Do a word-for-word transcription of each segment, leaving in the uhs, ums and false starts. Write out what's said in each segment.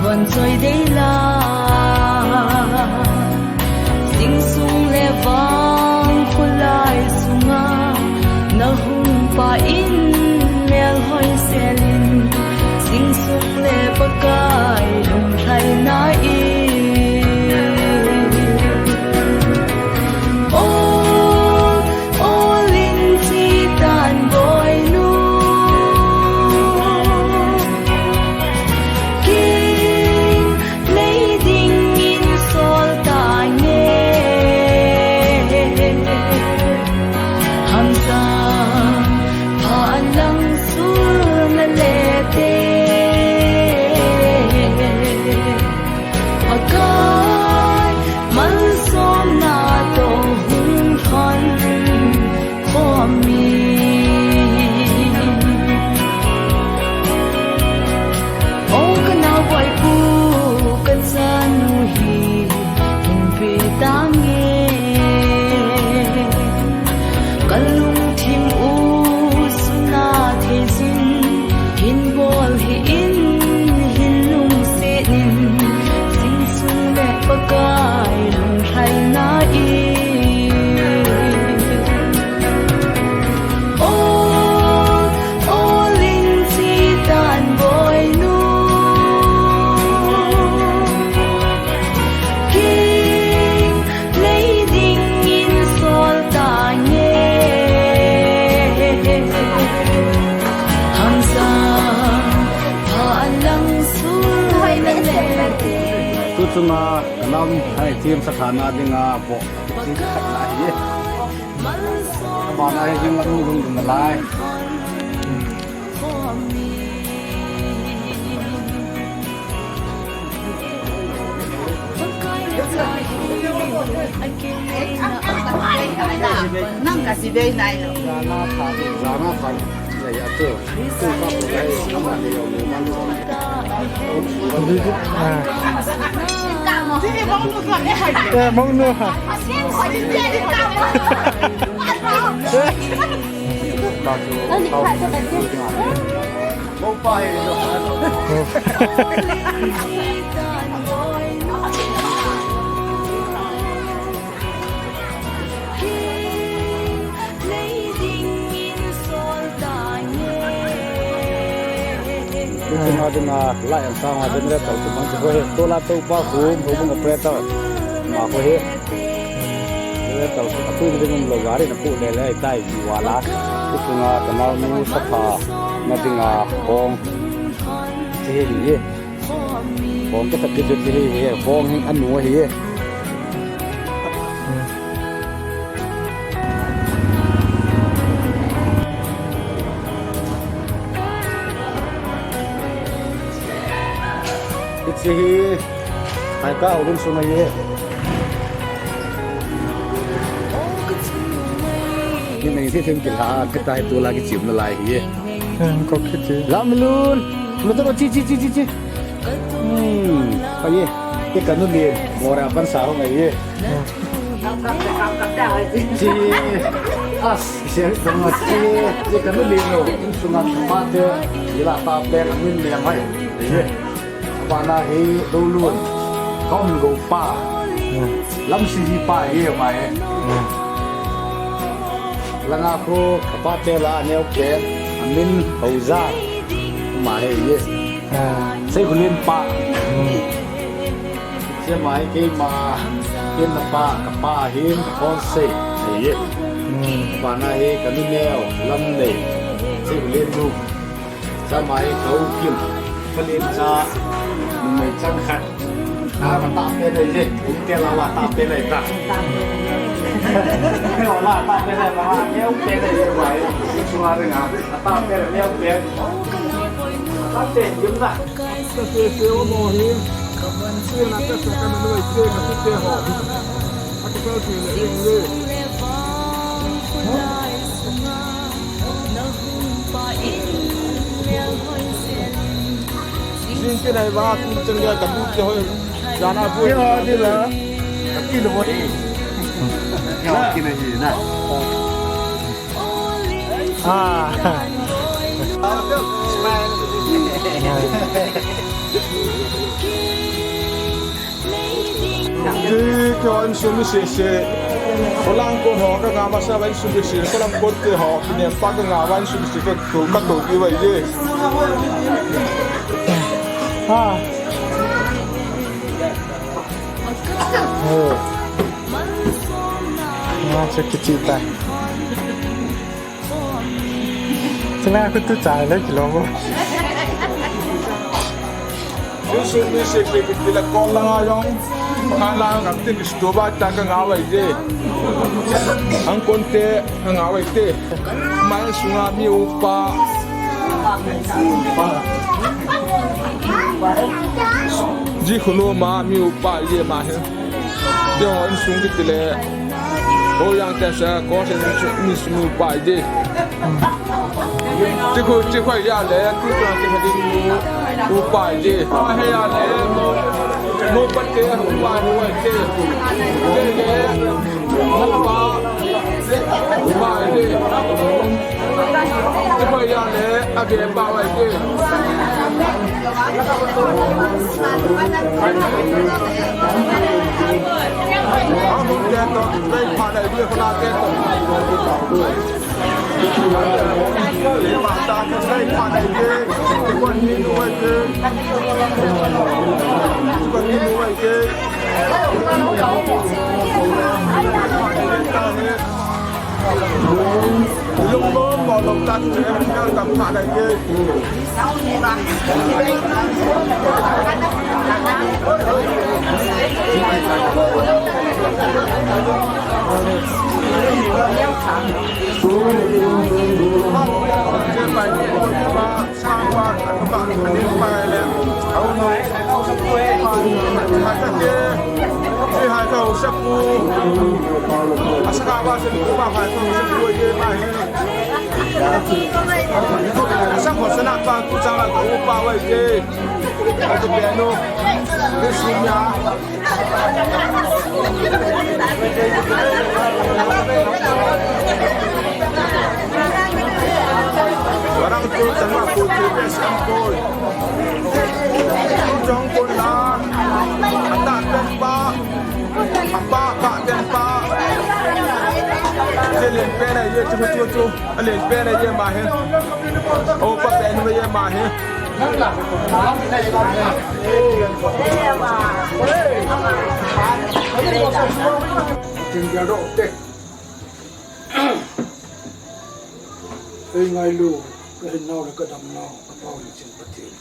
Kon choi dei la, sing sung le vang khulai sunga, na hung pa in mel hoi selin, sing sung le Pakai lung lhai na i. O, o lin chi tan boi nu. King, nei dingin sol ta nge. Hamsa, pha lang sul na le te. Pakai, malsomna toh hung thon. Khomi. O ka naoboipu ka chanu hi hin pe tange. Ka lungthim u suna thei sin hin bol hih in hin lungset in sing sung le Pakai lung lhai na i. O, o lin chi tan boi nu. King, nei dingin sol ta nge. Hamsa, pha lang sul na le te. Tu chunga ka nam hai thim sa thana dinga bo. Chi khat na hi. Bana hi jing lam lung lung lai. Nang ka si dei nai lo. Zana tha, zana tha. Video, ah. Eh, mong nu ha. Tuchunga dinga, lai ang sanga generator kumang chu ho hi, tola topa hu, houbung operator. Ma ho hi. Generator hu, atui ding umlou gari na pu le le, tai wala. Tuchunga ka naonu sapha, na dinga hong. Chi hi hi. Bong ka sat ding chu hi, hi, bong hi anu hi. Hiche hi, hai ka ulun sung hi. Ni nei se them kila, ka tai tu la ki chim na lai hi. Hmm, ko khiti. Lamlun. Motor chi, chi, chi, chi, chi. Hmm, pa ye. Ye kanu le. Mora pan sa ho ngai ye. Chi. As, se dong chi. Ye kanu le lo. Sunga pa te. Ye la pa pe min le mai. Ye. Bana hi Dolun. Kom go pa. Hmm. Lam si ji pa ye mai. Hmm. Langa khu, kapa te la, neo pen, amin, Hauza. Ma he ye. Ah. Sei khu len pa. Hmm. Se mai keima, ken na pa, kapa hin, kon sei. He ye. Hmm. Bana he, kanu neo, lam nei. Sei khu len nu. Sa mai kau kim, kalin sa, numei chang khat. A, ka ta pe le je, te la wa ta pe le ta. Te la wa ta pe le, la wa, neo pe le je mai. Sunga ringa, ta pe le, neo pe. Ta pe, yum na. Ta pe, pe, o mo hi. Pe na ka sa ka na lo, pe, ka pe, ho. Jing ke nai ba, tu chang ya ka tu ke hoi. Jana bu. Ke ho de la. Ka ti lo. Ke ho ki nai na. Ah. Kei, kei insung mi sese. Kolang kon ho ka ngah masa uva insung mi sese. Kolang kon te ho. Kinem pa ka ngah uva insung mi sese. Ka to, ka to ki uva ije. Ha. Oh. Nga che kichi ta. Chuna kutu chai le kilo mo. Insung mi sese kiti la kolang a jong. Kolang a jong kati kistu ba ta ka ngah uva ije. Ang kon te ka ngah uva ije. Ama insung a mi upa. Ji khunu ma mi upa ije ama hi. Ti ho insung kiti le. Ho yang te sa ko se mi sung, mi sung upa ije. Ti khu, ti khu ya le, tu tu ti khu ti upa ije. He ya le, mo, mo pa te upa ije. Te le, mo pa, upa ije. Ti khu ya le, a be pa uva ije. Warang tu tengah putih bes ampun. Jong pun lah. Atak tempa. Apa kak tempa. Jelen pena ye tu tu tu. Alen pena ye mahe. Oh, pa pena ye mahe. Tinggal dok tek. Ei ngailu, ka hinnau le ka damnau, ka Pau Lichin Pathen.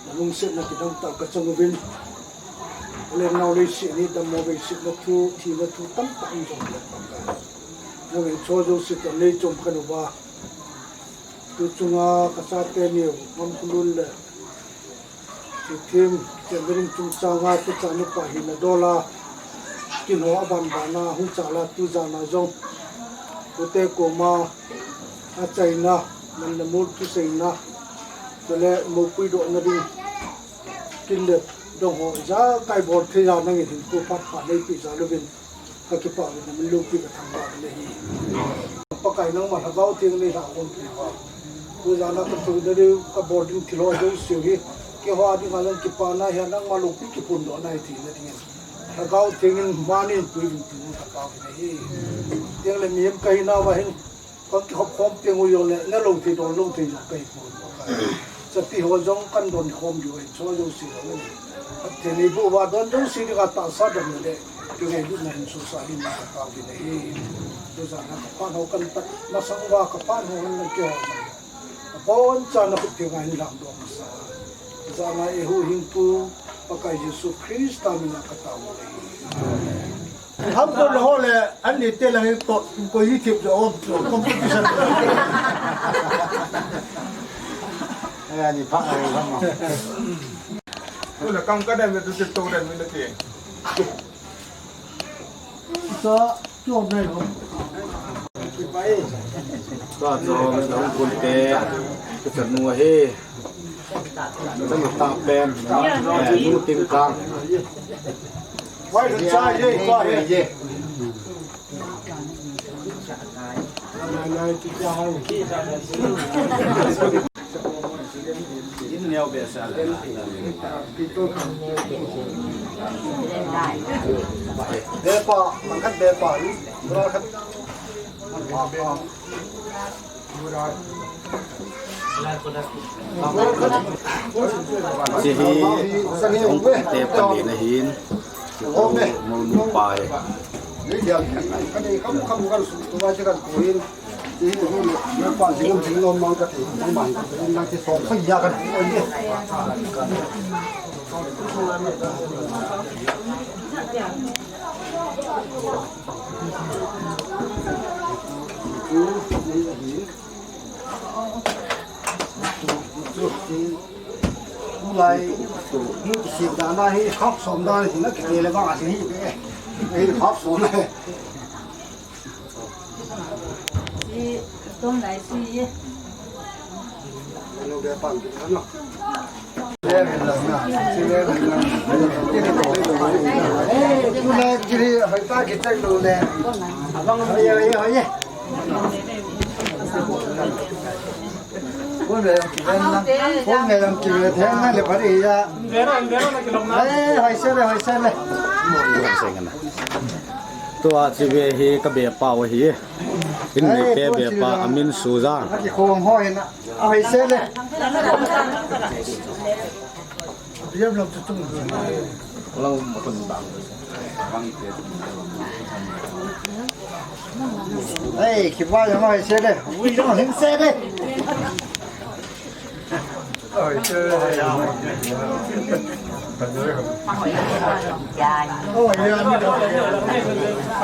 Na lungsetna kidang tah ka chang uvin. Ka lennau leiset hi dammo veisetna thu, thina thu tamtah um jong le Pakai. Nangin chua jouse toh nei chom kha uva. Tu chunga ka chate niu, Ngam Khulun le Thithem, Chenmirin chungchanga tuchan upa hina dola, kin ho aban bana hung chala tu jana jong, tute koma achaina, manna mul thuseina, chule mopui dohna ding, kin le dong ho ijakai bol thei ja nangin hinkho phat pha neipe jal uvin, ka kipah uvin, na min loupi ka thangvah uvin ahi. Pakai nangma Lhagao Theng nei lhahkhom pi uva. Tu jana ka tu ding ka bol ding thil ho jouse hi. Keiho a dinga jong kipana hi nangma loupi kiphondohna hi theina dingin. Lhagao Theng in manin pui uvin tin ka tao uvin ahi. Tengle mihem ka hina uva hin. Ka kihop khom peng u jongle, na lou thei don lou thei jong ka hi pon. Chate ho jong kan don khom diu ahi, chua jouse jong ahi. Pathen in eiboh uva don jouse dinga tahsa dam le, kingailutna hin sohsah in ka tao uvin ahi. Tu jana ka phat ho kan pat masang uva ka phat ho han lang keiho. Abonchan na khut thenga hin lamdoh masa. Jana eihuhhingpu Pakai Jesu Christa mina ka tao uvin ahi. Ham kon ho le, an ni te lang ko, ko hi thip jo om, competition. Eh, ani pha, ani pha ma. Tu le kam ka dem le tu te to dem le te. Sa, tu om nai lo. Sa, tu om nai lo, kun te, tu sa nu he. Sa nu ta pen, eh, nu ting kang. Wai, sa ye, sa ye. Bepa, mangkhat bepa, mura khat. Hiche hi hung te pa ni na hin. Mo nu pa hi. Tulai, hi kisik dan a hi khap som dan hi na kiti le bang a hi, hi khap som na. Hi tom lai si ye. Ano be pang ki ano. Tulai kiri hai ta ki tak lo le. Abang ye ye ye. Kun le jong kiven lang. Kun le jong kiven theng na le pari ya. Vero, vero na kilom na. Eh, hoi se le, hoi se le. Tua chi ve hi ka bepa u ahi. In nei pe bepa amin Suja. Aki khong hoi na. Hoi se le. Biam lam tu tung. Ei, kipa jong hoi se le. Ui jong hin se le. Hoi se le. Hoi ya.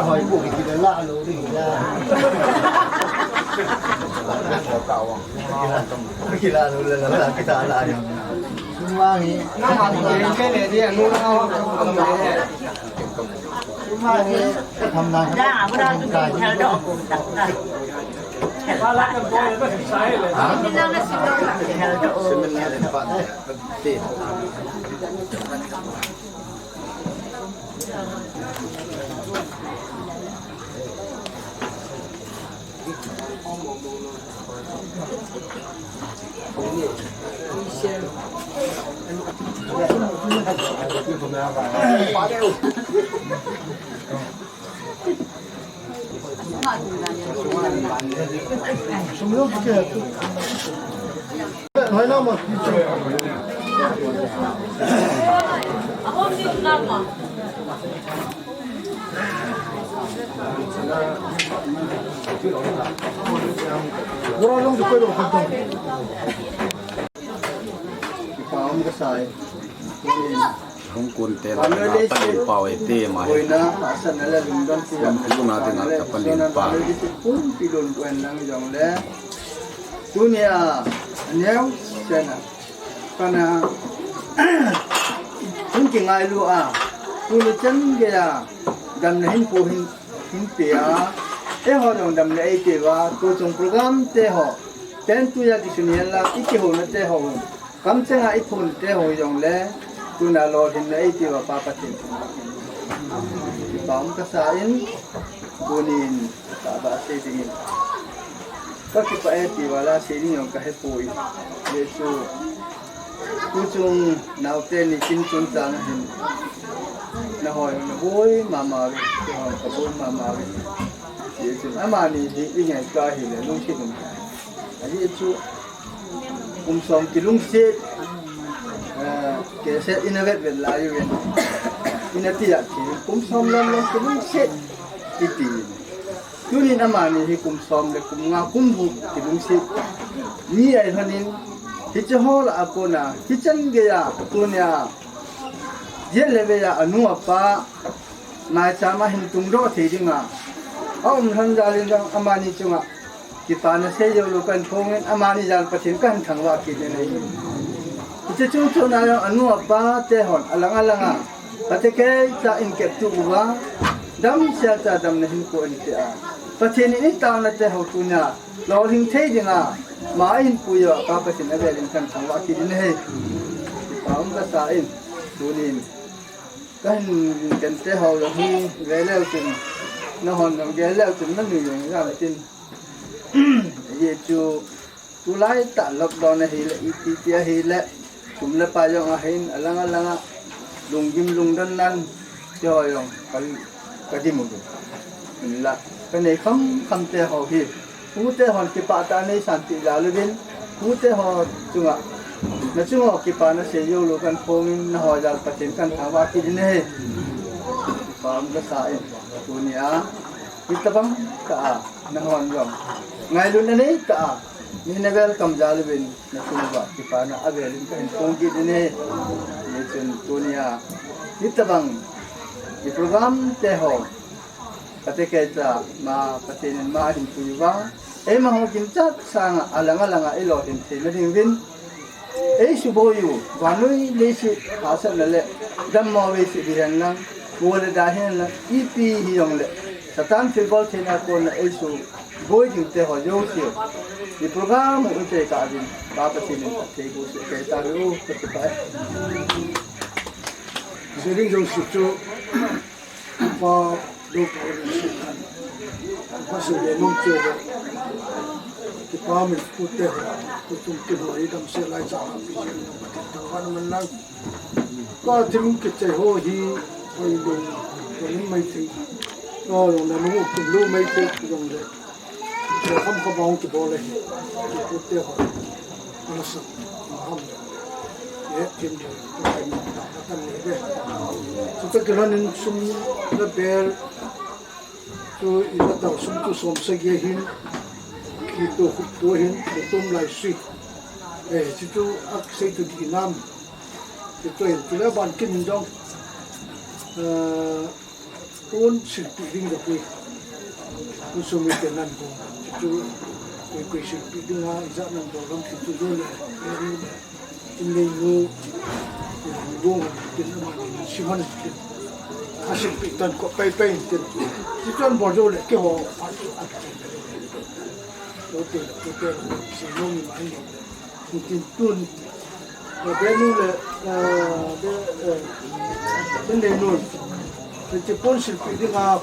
Hoi ku ki la lo ri ya. Ki la lo la la ki ta la ya. Sumang hi. Sumang hi. Tham na. Hung kun te la na pa len pau e te ma he. Kun na te na pa len pa. Tunia neo sena kana hung kingailu a tuni chan geiya damna hin pu hin hin pe a, eiho jong damna eipeh uva, tuchung program te ho, pen tuya kisun hihen lang, i kihouna te ho, kamchenga i phun te ho jongle, tuna lolhinna eipeh uva Pa Pathen. Kipah um kasa in, tunin, taba sei dingin. Ka kipah e ti vala sei ding jong ka hepoi. Jesu. Tuchung naote ni kin chungchang hin. Na hoi na boi mama ve, na hoi ka boi mama ve. Ti chun amani hi i ngaito ahile lungset um. Ahi chu kum som kilungset. Eh, kei se ina vet vet lai uvin. Ina ti a ki kum som lom lom kilungset. I ti. Tunin amani hi kum som le kum nga kum gup kilungset mi ahi lhonin, hiche ho lah a kona, hichan geiya, tunia, jet le veiya, anu apa, maicham a hin tungdoh thei dinga, aum lhon jal in jong amani chunga, kipana sei joulou kahin phong in, amani jal Pathen kahin thangvah kit in ahi. Hiche chung chon a jong anu apa te hon, alang alanga, Pathen kei cha in kep tu uva, damsel cha damna hin ko in tia. Pathen in i taona te ho tunia, lolhing thei dinga, ma in puiya, Pa Pathen avel in kahin thangvah kit in ahi. Kipah um kasa in, tunin. Kahin ken te ho jong hi, ve leu chun, na hon jong gel leu chun, na nui jong jam tin. Hichu tulai tah lockdown ahile, ipi ti ahile, sum le pai jong ahin, alang alang a, lunggim lungdon nan, tiho jong, ka, ka dim uvin. Hinla, ka nei kham kham te ho hi, pute hon kipah tah nei san ti jal uvin, pute ho chunga, na chung ho kipana sei jou lou kan phong in, na ho jal Pathen kan thangvah kit in ahi. Kipah um ka sa in, tunia, hitabang tah a, na hon jong. Ngailutna nei tah a, mi na welcome jal uvin, na chung uva, kipana avel in ka hin phong kit in ahi. Hichun tunia, hitabang, i program te ho, ka te kei cha, ma, Pathen in ma hin pui uva, eima hung kimchat sanga, alang alang a, i lolhin theina ding uvin, ei suboi u, vannoi leiset hahsatna le dammo vei se hihen lang, pu le da hihen lang, ipi hijongle, Satan thilbol theina kona ei suboi ding te ho jouse, i program u i peh kah uvin, Pa Pathen in phatthei boh seh kei tauve, ka kipah e. Jesu jong si chu, Pa, do pa le si kan. Pa si le nung che le. Kipa min pute ho. Kutum kiho i damsel lai cha ha pi. Tang van man lang. Ka thil kichai ho hi, hoi dong, ka ning mai thei. Ka long le nung u kum lo mai thei, long le. Ka kham kha bang kibol le. Kipute ho. Ana sa. Maham le. Ye, tin le. Ka kai ni ta, ka tan le be. Chuta kilhon in sum le ber. Chu i la tau sum chu som sagi ahin. Kitu, kitu ahin, kitum lai sui. Eh, chutu ak sei tu di nam. Chutu ahin, tu le ban kin jong. Eh, pon silpi ding da pui. Pon sum i te nan pon. Chutu, koi, koi silpi ding a, ija nan do lam chutu do le. In nei nu, in bung, in amani, siman, in. A silpi tan ko pai pai, in. Chutu an bol jo le, keiho, a, a, lo te, lo te, si no mi mai ni. In tin tun, lo be nu le, eh, be, eh, in nei nu. Ti pon silpi ding a,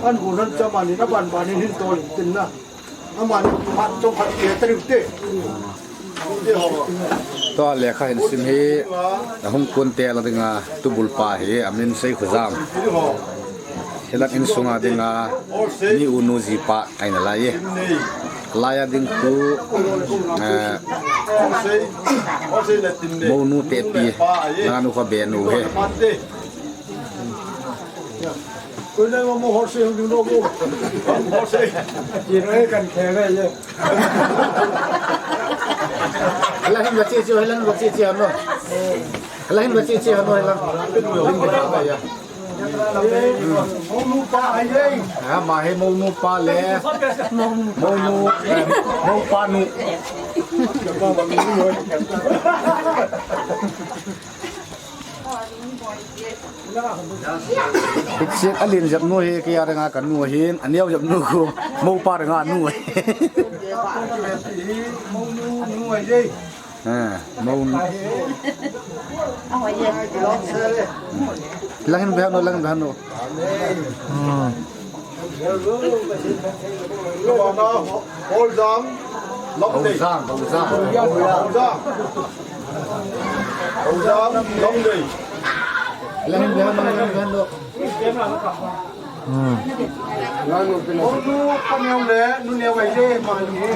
an gu nan cha mani, na ban ban in hin tol in tin na. Tua lekha hin sim hi, ahung kon te la dinga tubul pa hi, amin Seikhojam. Hilang insunga dinga, ni u nu jipa, ahi nalai e. Laiya ding tu, eh, mounu tepi, nanu kha benu he. Koi le mo mo hor se hung ding lo mo. Hor se. Ye noi kan khe ve ye. Hala hin ba che che, hala hin ba che che ano. Hala hin ba che che ano, hala. Mo nu pa ai ye. Ha, ma he mo nu pa le. Mo nu, eh, mo pa nu. Hiche alen jep nu hi, kei a dinga kanu ahin, aneo jep nu khu, mopa dinga nu ahi. Eh, mo nu. Lang hin be hanu, lang hin be hanu. Hmm. Holjang, Lomdei. Holjang, Holjang. Holjang. Holjang, Lomdei. Lang hin be hanu, lang hin be hanu. Hmm. Nu pa neo le, nu neo ai le, ma ni.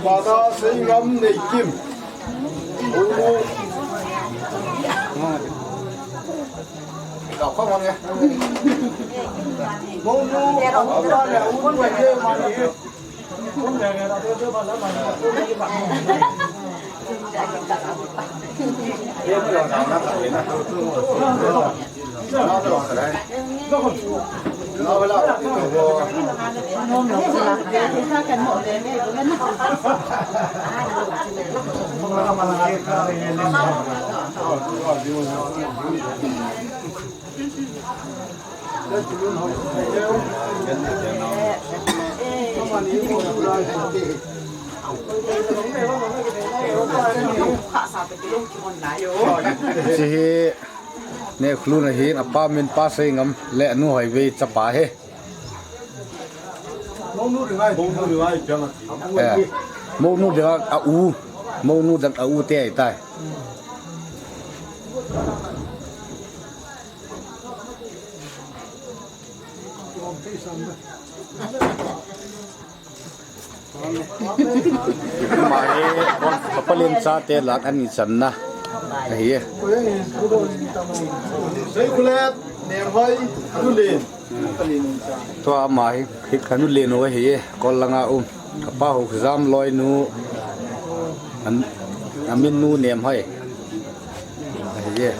Bana Seingam Neikim. Bonu, Bonu, Hiche hi Nekhulun ahin, apa min Pasei Ngam le anu Hoivei chapa ahi. Eh, mounu dinga a u, mounu dinga a u te ahitai. Ama hi, Kapalen chate lah a ani channa ahi. Seikhulet, Nemhoi, Anulen. Tua ama hi, hi Anulen u ahi, kol langa um. Kapa Hukjam loinu, an, amin nu Nemhoi ahi.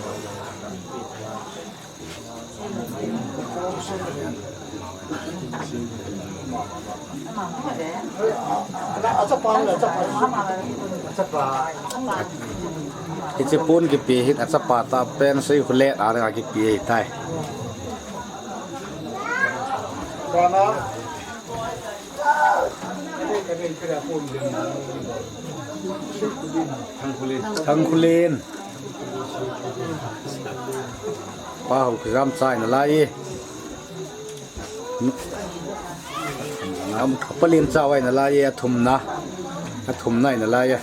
Hiche pon kipe hi achapa tah pen Seikhulet a dinga kipe ahitai. Thangkhulen. Pa Hukjam cha ahi nalai e. Am, Kapalen cha ahi nalai e, athumna. Athumna ahi nalai e.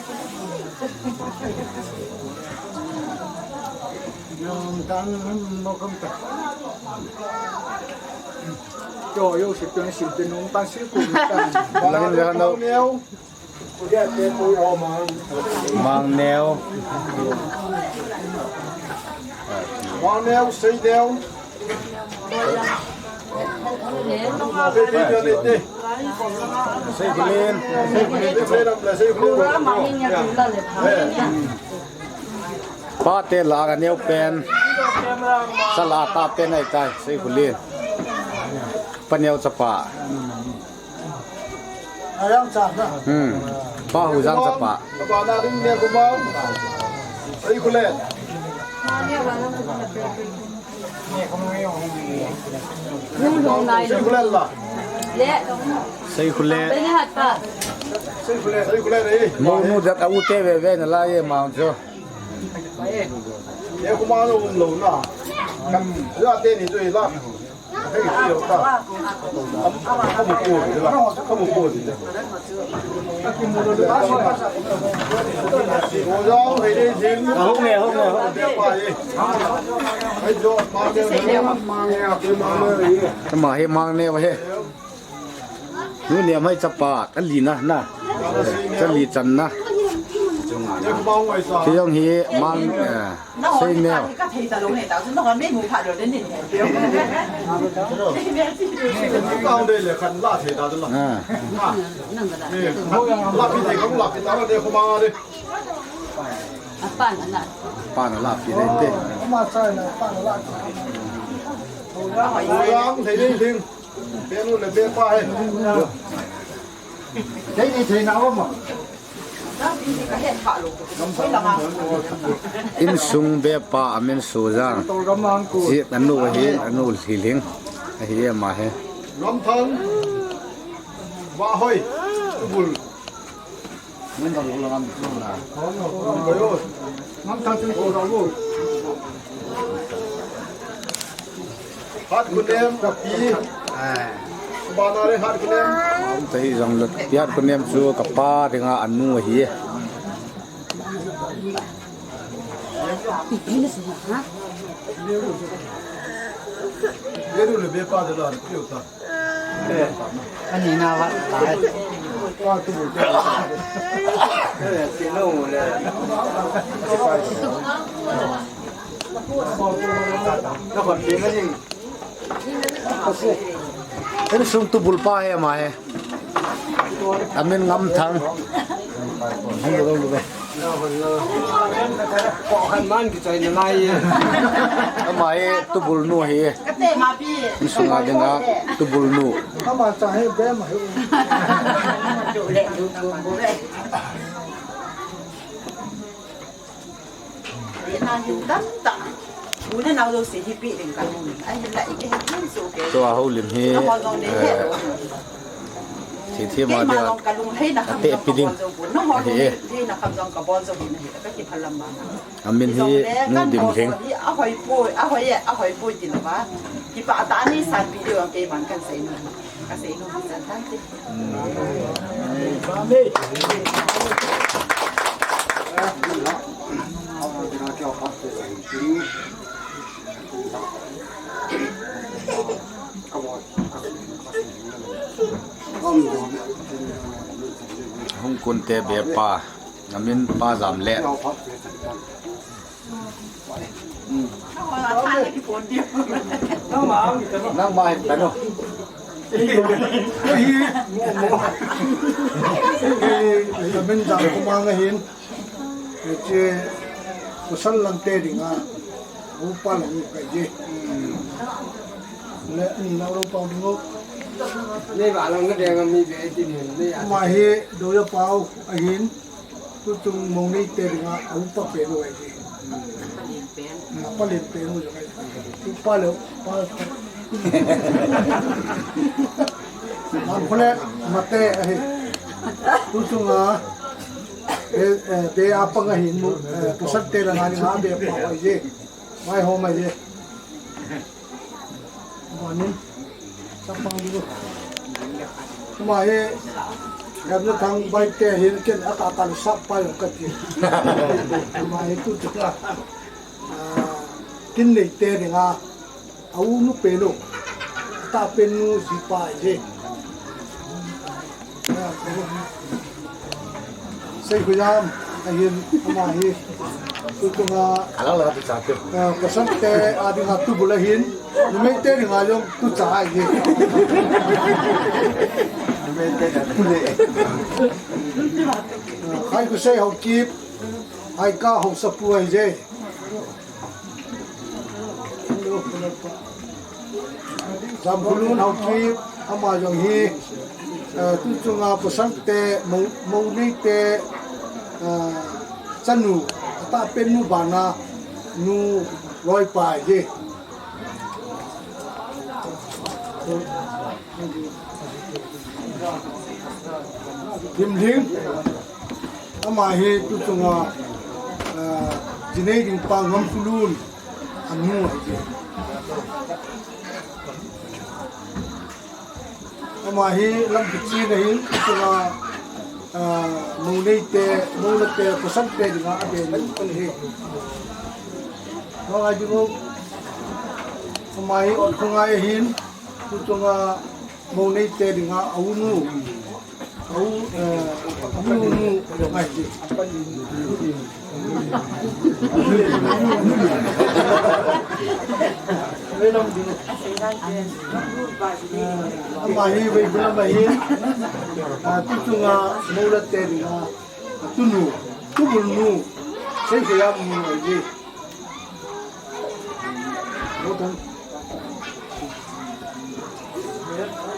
Langin le hano. Mangneo. Mangneo, Seineo. Seikhulen. Seikhulen. Pate lah a neo pen. Chala tah pen ahitai, Seikhulen. Pa Neo chapa. Hmm. Pa Hukjam chapa. Seikhulet. Mounu dinga a u te veve nalai e, mang chu. Ama hi Mangneo ahi. Nu Nemhoi chapa, ali na, na. Chali channa. Kei jong hi Mang, eh, Seineo. Ah. Apa na la. Apa na la pi dei te. Yang thei dei ding. Penu le be pa he. Thei ni thei na ma. Insung be pa amin Sujang. Ji anu ahi, anu Lhiling. Ahi ama he. Ramthang. Vahoi. Tubul. Hat kunem, kapi. Bana re hat kunem. Tahi jong le, hat kunem chu kapa dinga anu ahi. Ye ru le be pa de la, piu ta. Ani na va ta. Insung tubul pa he ama he. Amin Ngamthang. Ama hi tubul nu ahi. Insung a dinga tubul nu. Tua houlim hi, eh, Thei thei ma dia. Ka lung hei na kham jong ka bol jou bu. Nangho lung hei na kham jong ka bol jou bu na hi. Ka ki phalam ma na. Amin hi nu dim heng. Ahoi poi, ahoi e, ahoi poi ti lou va. Kipa ta ni san video ang kei ban kan sei nu. Ka sei nu san tan ti. Hung kun te be pa, amin pa jam le. Nangma hin tanu. Amin jam kuma nga hin. Hiche pasal lang te dinga, upa lang ka je. Le, na upa ding o. Nei ba lang ka ding mi be ti ni, nei a. Ma hi, do ya pau, ahin, tuchung mong nei te dinga, upa pe lo ai je. Na pa len pe lo ai. Upa lo, pa. Nam khole, mate, ahi. Tuchunga, Eh, eh, be a pang ahin mu, eh, pasal te lang a ni ma be pa ho ahi je. Mai ho mai je. Manin, sa pang ding o. Ma hi, gam na thang bai te hin ken a ta ta sa pa yo ka ti. Ma hi tu tu la. Ah, kin nei te ding a. A u nu pen u, a ta pen nu jipa ahi. Seikholam, ahin ama hi. Tuchunga, ah, pasal te a dinga tubul ahin, numei te dinga jong tucha ahi. Numei te dinga tule. Ah, Khaikhosei Haokip, Haika Haosapu ahi je. Jamkhulun Haokip, ama jong hi, eh, tuchunga pasal te, mou, mou nei te, eh, chanu, a ta pen nu bana, nu loipa ahi. Himhim, ama hi tuchunga, ah, jinei ding pa Ngamkhulun anu ahi. Ama hi lam kichena hin tuchunga, ah, mou nei te, mou la te, pasal te dinga a be nu ahi. Ama hi ot khongai ahin, tuchunga mou nei te dinga a u nu. A u, eh, a u nu, ngai ti. Ama hi vei bula ma hi. Ah, tuchunga mou la te dinga. Tunu, tubul nu, Seikholam nu ahi.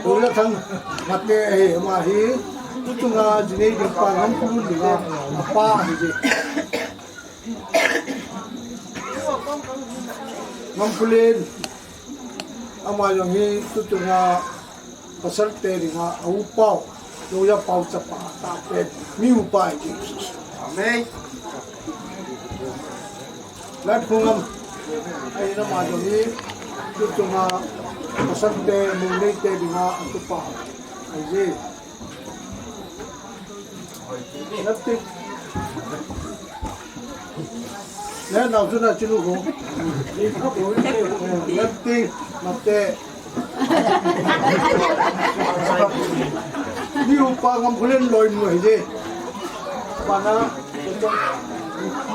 Tubul thang, mate ahi, ama hi, tuchunga jinei ding pa Ngamkhulun dinga, apa ahi. Ngamkhulen, ama jong hi tuchunga pasal te dinga a upa u, Loya Pau chapa, a ta pen, mi upa ahi. Amen. Lat khungam, ahi nama jong hi, tuchunga pasal te, mou nei te dinga a tupa ahi. Lepti. Le nau chu na chinu ko. Lepti, mate. Ni upa Ngamkhulen loi nu ahi je. Bana.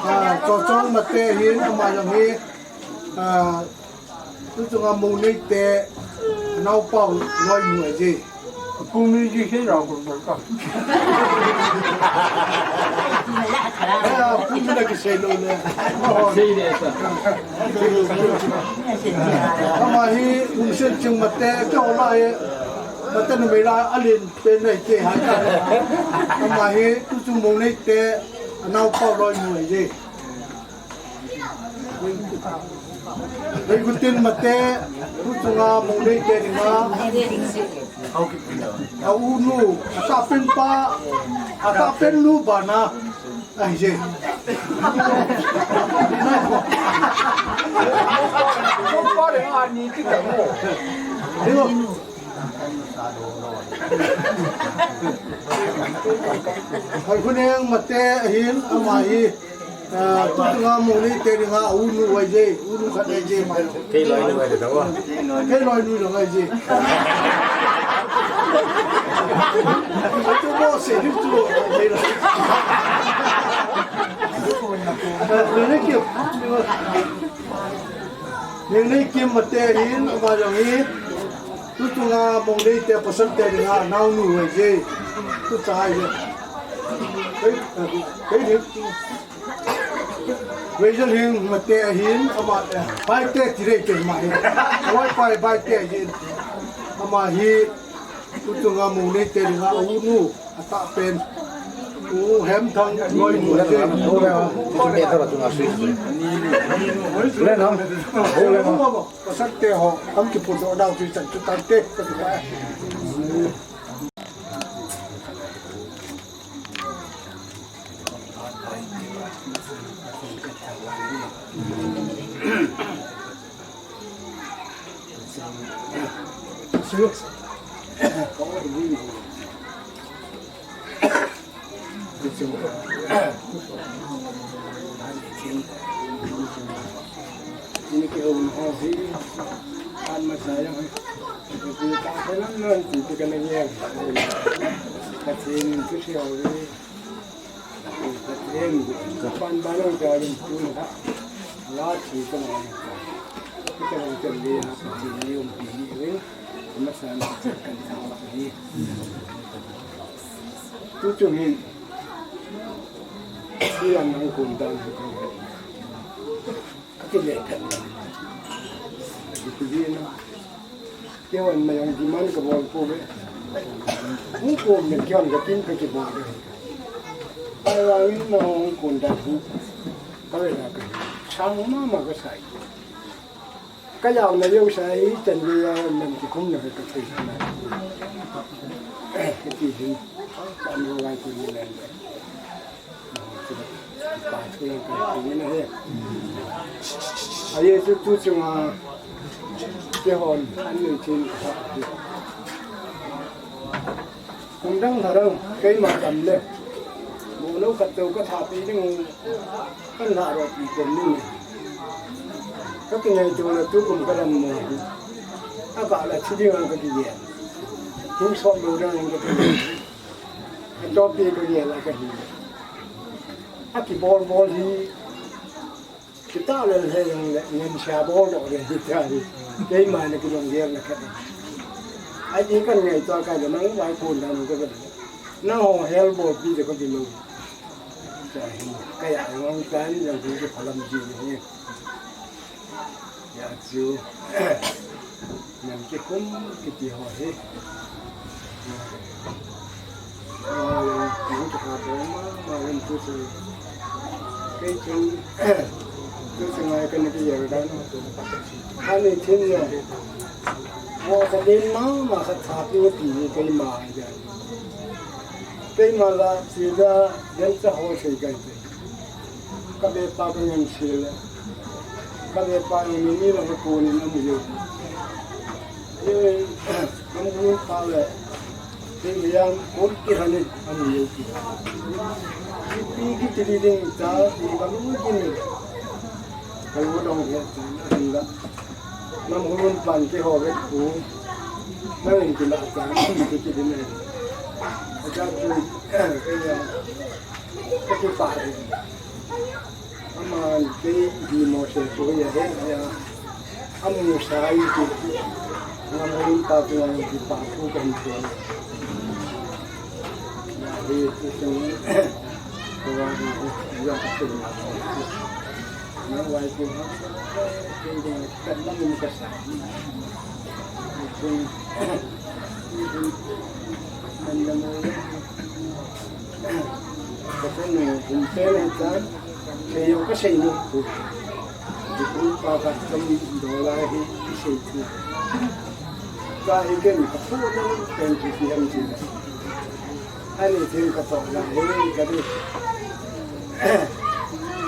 Ah, Chochong mate hin ama jong hi. Ah, Tuchunga mou nei te, naopa u loi nu ahi je. Pu mi ji se na ko ka. Eh, pu mi na ki sei lou le. Sei le sa. Ama hi, um sen ching mate, ke ola e. Mate numei la, a len pen nei te hai ta. Ama hi, tuchung mou nei te, naopa u loi nu ahi je. Lei gutin mate, tu chunga Mongneite dinga, a unu, a tahpen pa, a tahpen nu bana, ahi je. Hello. Hoi khuneng mate ahin ama hi, ah, tu chunga Mongneite dinga unu ahi je, unu khat ahi je mai. Kei loinu ahi je. Kei loinu ahi je. Atu bo se ni tu. Thank you. Neng nei kim mate hin, ama jong hi. Tu chunga Mongneite pasalte dinga naonu ahi je. Tu chai je. Hei, hei, hei. Vei jal hin mate ahin, ama, eh, Baite ti rei te ma hi. Oi pai Baite ahin. Ama hi. Tu chunga Mongneite dinga unu, a tahpen. U Hemthang loinu te. Pasal te ho, kam kipudoh dau tu chan tu tante. Pathen in thusia ho hi, Pathen, kapan banang ka rin tun ha, la thi ka ma ka, ka ka rin ka le ha, Pathen ni um pi ni rin, ka ma san ka chan kan thang la hi. Tu chung hin, si an nang kun dan hi ka. Ka ti le phet. Ka ti le na. Keiman mayang demand ka bol pou ve. Hung kom le keiman ka tin ka ki bol ve. Ai wa in na hung kun da hu. Ka ve la ka. Chang mama ka sai. Ka yau na yau sai ten ve ya lam ki kum na ka thei na. Ka ti hin. Ka no wa ki ni lam. Ahi chu tu chunga keihon an nei chin ka hi. Kum dang tharau keima tam le. Mo no khat teu ka tha pi ding kan la ro pi kom ni. Ka ki ngai tu la tu kum ka dam mo. A ka la chi ding ka ki ye. Hung so lo dang ka ki ye. Ka to pi ka ye la ka hi. A kibol bol hi, kita le le jong le, ngen sia bol doh le hi ta hi. Keima na kilong gel na khat. Ai ti kan ngai to ka le nang vai kun dan ka le. Na ho hel bol pi de ka bi lo. Ta hi, ka ya ngong tan jong ki phalam ji ni. Ya chu. Nam kikhum kiti ho hi. Nang kikha bol mama len tu chu. Kei chun tu chu ngai ka ni ki yer dan. Ani thin ya. Mo ka den mama ka tha pi ti ni keima ya. Keima la chi la den cha ho sei kai. Ka bepa ka ngen sil. Ka bepa ni ni la ko ni na mu yo. Ye, ka mu pa le. Ni mi yang ko ki ha ni a mu yo ki. Ki pi ki ti ding ta, ki ka mu ki ni. Ka lu dong he ta, ni la. Nam hurun pan ki ho ve ku. Na len ki la ta, ki ki ding ne. A ja tu, eh, eh, ya. Ka ki pa. Aman kei hi mo se ko ya he ya. Amu sai ki. Nam hurun pa tu nam ki pa tu kan ko. Ya he tu sen. Ko wa ni ya tu. Nang wai ku ha, kei ding ka lam ni ka sa. Kei, kei ding, man na mo. Ka sa ni, kun pe na ta, kei yo ka sei ni ku. Kung pa ka kam do lai hi isei tu. Ka hi ken ka pu na pen tu ti ham ti. Ani thim ka to na he ka di.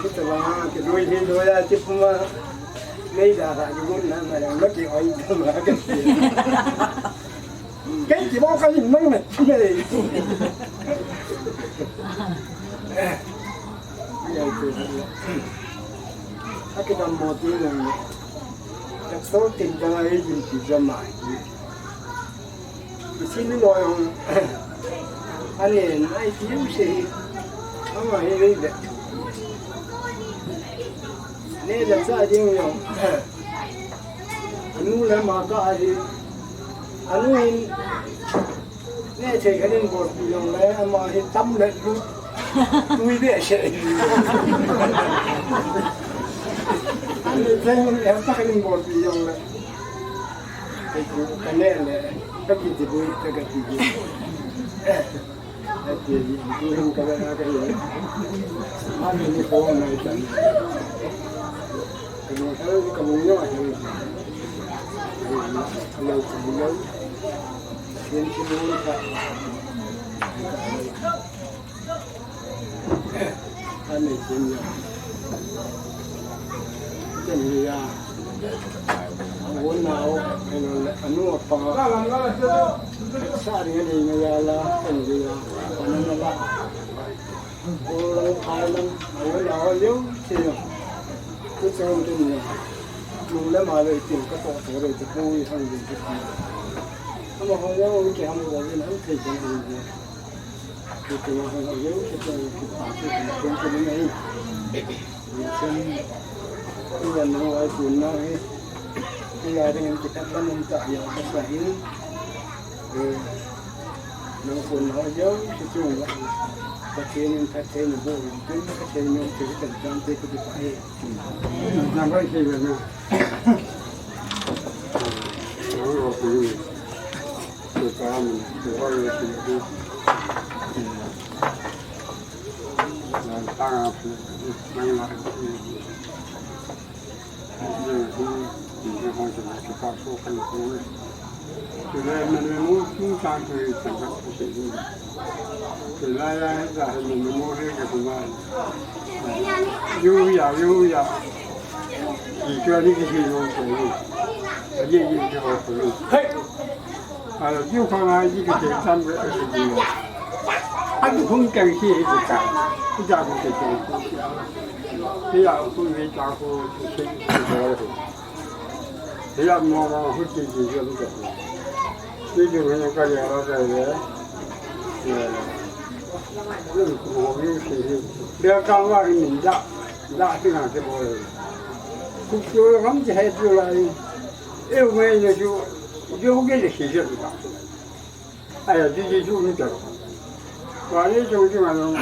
Kita ba ke doi he doi a ti puma. Nei da da gun na na yang na ki oi tu ma ka ti. Kei kibo ka hin nang ne, nei. Akidam mo ti nang ne. Doctor tin ka ngai jin ti jama. Isi ni lo yong. Ani nai ti u se. Ama he ve ve. Nei le cha ding yong. Anu le ama ka ahi. Anu hin. Nei thei khat in bolpi jongle, ama hi tam le lu. Tui behseh. Nei thei khat in bolpi jongle. Ka neh le, ka kiti bui, ka kati bui. Ka kiti bui, ka kati bui. Ani ni ko nai tan. Ka mo thal, ka mo nyo a thal. Ka mo, ka mo. Ken ki mun ka. Ka nei ken ya. Ken ya. Won nau, ken le anu apa. Sa ri nei na ya la, ken ya. Pana na la. Ko lang phai lang, ko la ho leo, che yo. Ko chang tu ni. Lu le ma le tin ka to to re te ko i hang de te. Ama ho leo ke ham ko le nan te chen de. Ko te ma ho leo ke te ke pa ke ko ko ni. Ni chen. Ko ya no ai ko na he. Ko ya de ke ta pa nan ta ya ka sa hin. Nang kon ho jouse chunga Pathen in phatthei naboh in, tun ka thei nom thei ka chan te ka ti pa he. Nang bai thei ve na. Nang lo ku ni. Ku ka mun, ku ho ye ku ni. Nang ta nga pu, nang la ku ni. Hey! Alo, tiu khang a ji ka te tam re a si ji. A ji phung kang si hi ji ka. Ji ja phung te te. Ti ya phung hi ja ko si si ko. Ti ya mo mo hu ji ji ji ko. Ti ji mo ka ya la ka ye. Ye. Ni ko mo ni si hi. Bia ka wa ni ja. Ja ti na te bo. Ku ko ram ji hai ju la. E u ngai ne ju. Ju ke le si ji ka. Aya, di di chu ni ta. Wa ni chu chu ma no.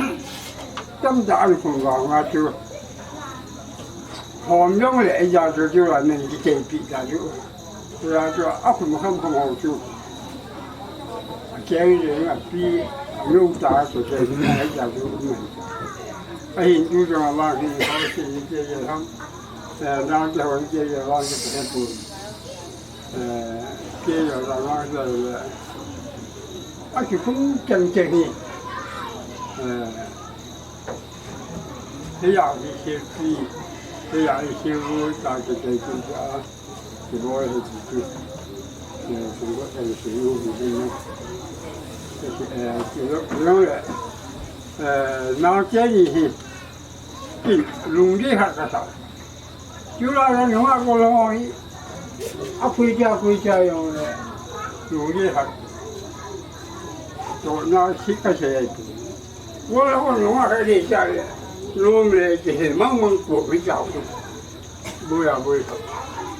Tam da an kum wa nga chu. Hom jong le ya chu chu la men di te pi da chu. Ya chu a kum kham kham ho chu. Ke le na pi lu ta chu ke ya chu men. A hin chu chu ma wa ni ho si ni ke ya ham. Eh, na ke ho ke ya wa ke pu. Eh, ke ya la la la la. A ki phung keng keng hi. Eh, he ya hi he pi. He ya hi he wo ta ke ke ku ja. Ki bo he ki ku. Eh, ku bo ta ke wo ni ni. Eh, ki lo, lo le. Eh, na ke ni hi. Ki lung di ha ka ta. Chu la la nung a ko lo hi. A pui cha, pui cha jong le. Lu ye ha. To na si ka se ai pu. Wo la wo nung a ka le cha le. Lu le ke he mang mang ko mi cha ku. Bo ya bo.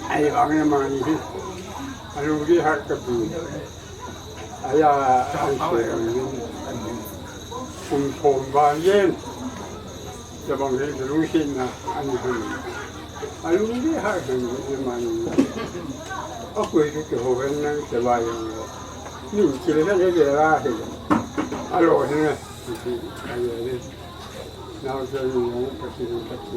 Ai ba nge ma ni. A lu ye ha ka pu. Aya, an se, kum thom ba yen. Tabang he, lungsetna, an hun. A lung le ha hun, le man. A koi ke ho hen nan te ba yang. Min chil hen he la he. A lo hen. Aya le. Na se ni, ka ti, ka ti.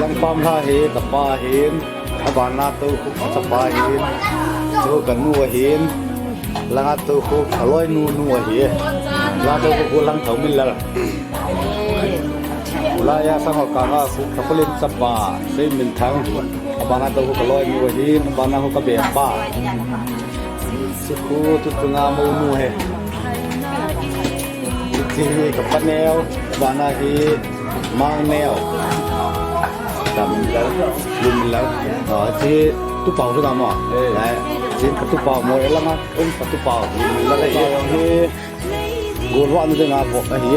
Langpam Lha hi kapa ahin, aban Latou Khuk chapa ahin, chu kanu ahin, Latou Khuk aloinu nu ahi. Latou Khuk Langthou Minlal. Ulaiya sang ho kanga khu ka pulim chapa, Seiminthang, abana ka khu ka loinu ahi, abana khu ka bepa. Chu khu tu chunga mounu ahi. Chu hi ka paneo, abana hi mangneo. Tam, lum lau. Ah, chu tupau chu na mo. Eh. Ai, chu ka tupau mo, elanga, um ka tupau. Lum lau hi. Golvah nu dinga bok ahi.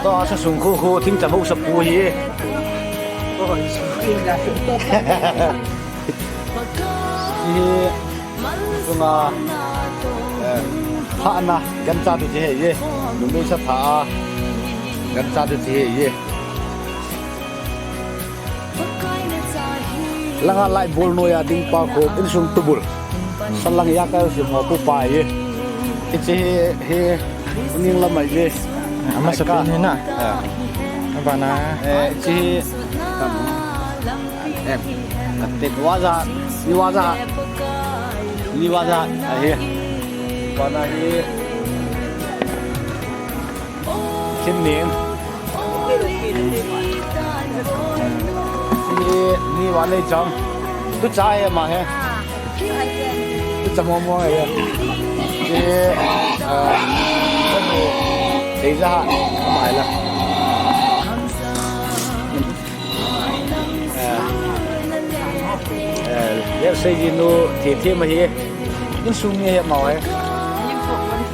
Tua sa sung khu khu thing cha ho sa pu hi. Hi sunga, eh, pha na gancha du chi hi. Numei sa pha, gancha du chi hi. Langa lai bol noiya ding pa khu insung tubul. Salang ya ka si mo pu pa ye. Ichi hi, hi, ning la mai ye. Ama sa pin hi na. Ah. Abana. Eh, ichi hi. Em. Ate waza, ni waza. Ni waza. Ahi. Abana hi. Thim ning. Ni, ni wa nei chang. Tu cha he ma he. Tu cha mo mo he. Ni, ah, ei ja ha ma la. Eh, eh, sei ji nu thi thi ma hi. Insung mi hi ma hi.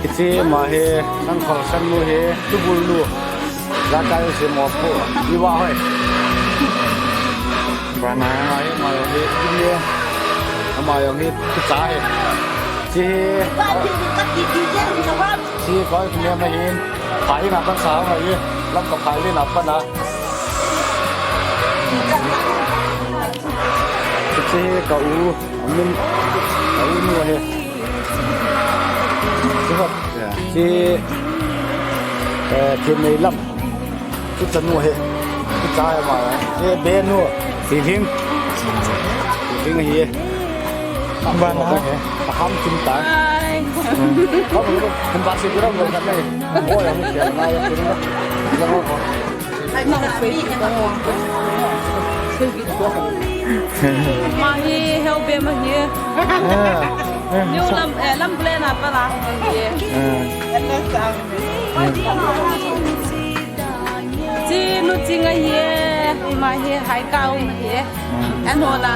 Kichi ma hi, sang khol sang nu hi, tubul nu. Jakai si mo pu, iwa hoi. Bana ma hi, ma hi, ni. Ma hi, ni cha hi. Chi hi. Chi koi ni ma hi. Phai na pan sa ma hi. Lam ka phai na pan na. Chi ka u, amin, ka u nu ahi. Chi hot, chi, eh, Thimei lam. Chu chanu ahi. Chu cha ahi ma. Chi be nu. Sihling. Sihling ahi. Bana. Ka ham chim ta. Ham ba si gram lo ka nei. Oi, ham si na ya. Ma hi, heo be ma hi. Ah, ah, New sa- lam, eh, lam plan apa lah, ma hi. Ah. Chi nu chi nga hi, ma hi, hai kau ma hi. Ah. An ho la.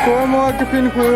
Komo kipin ku.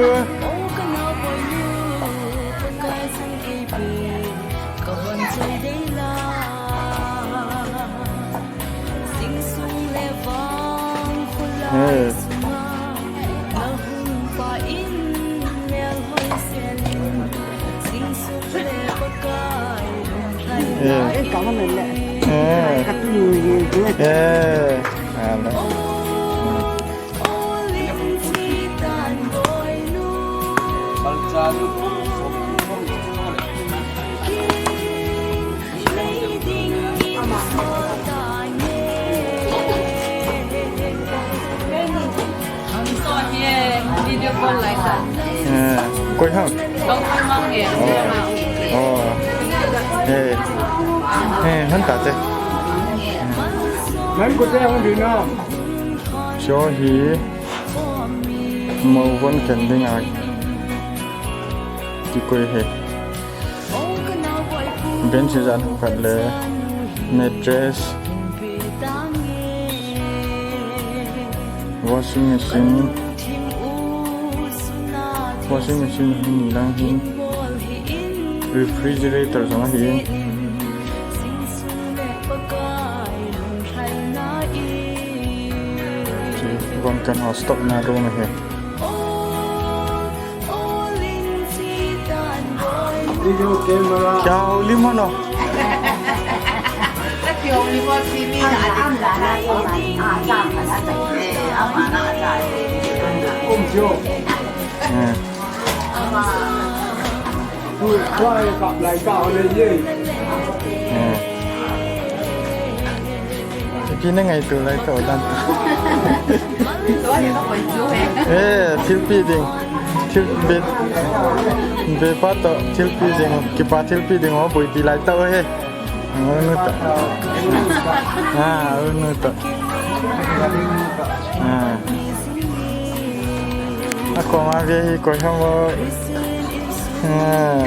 Koi ham? Oh. Eh. Eh, han ta te. Nan ko te hung ding na. Cho hi. Mo von ken ding a. Ti koi he. Bench jan khat le mattress, washing machine, washing machine hin lang hin, refrigerator jong ahin. Von ken ho stock na room ahi. Video camera. Kya holi mano? Kum jo. Tua e kap lai ka ole ye. Ipi na ngaito lai tao dan. Eh, thilpi ding. Thilpi. Be pa to thilpi ding. Kipa thilpi ding ho boipi lai tao he. Unu ta. Ah, unu ta. Ah. Ako ma ve hi ko ham o. Ah.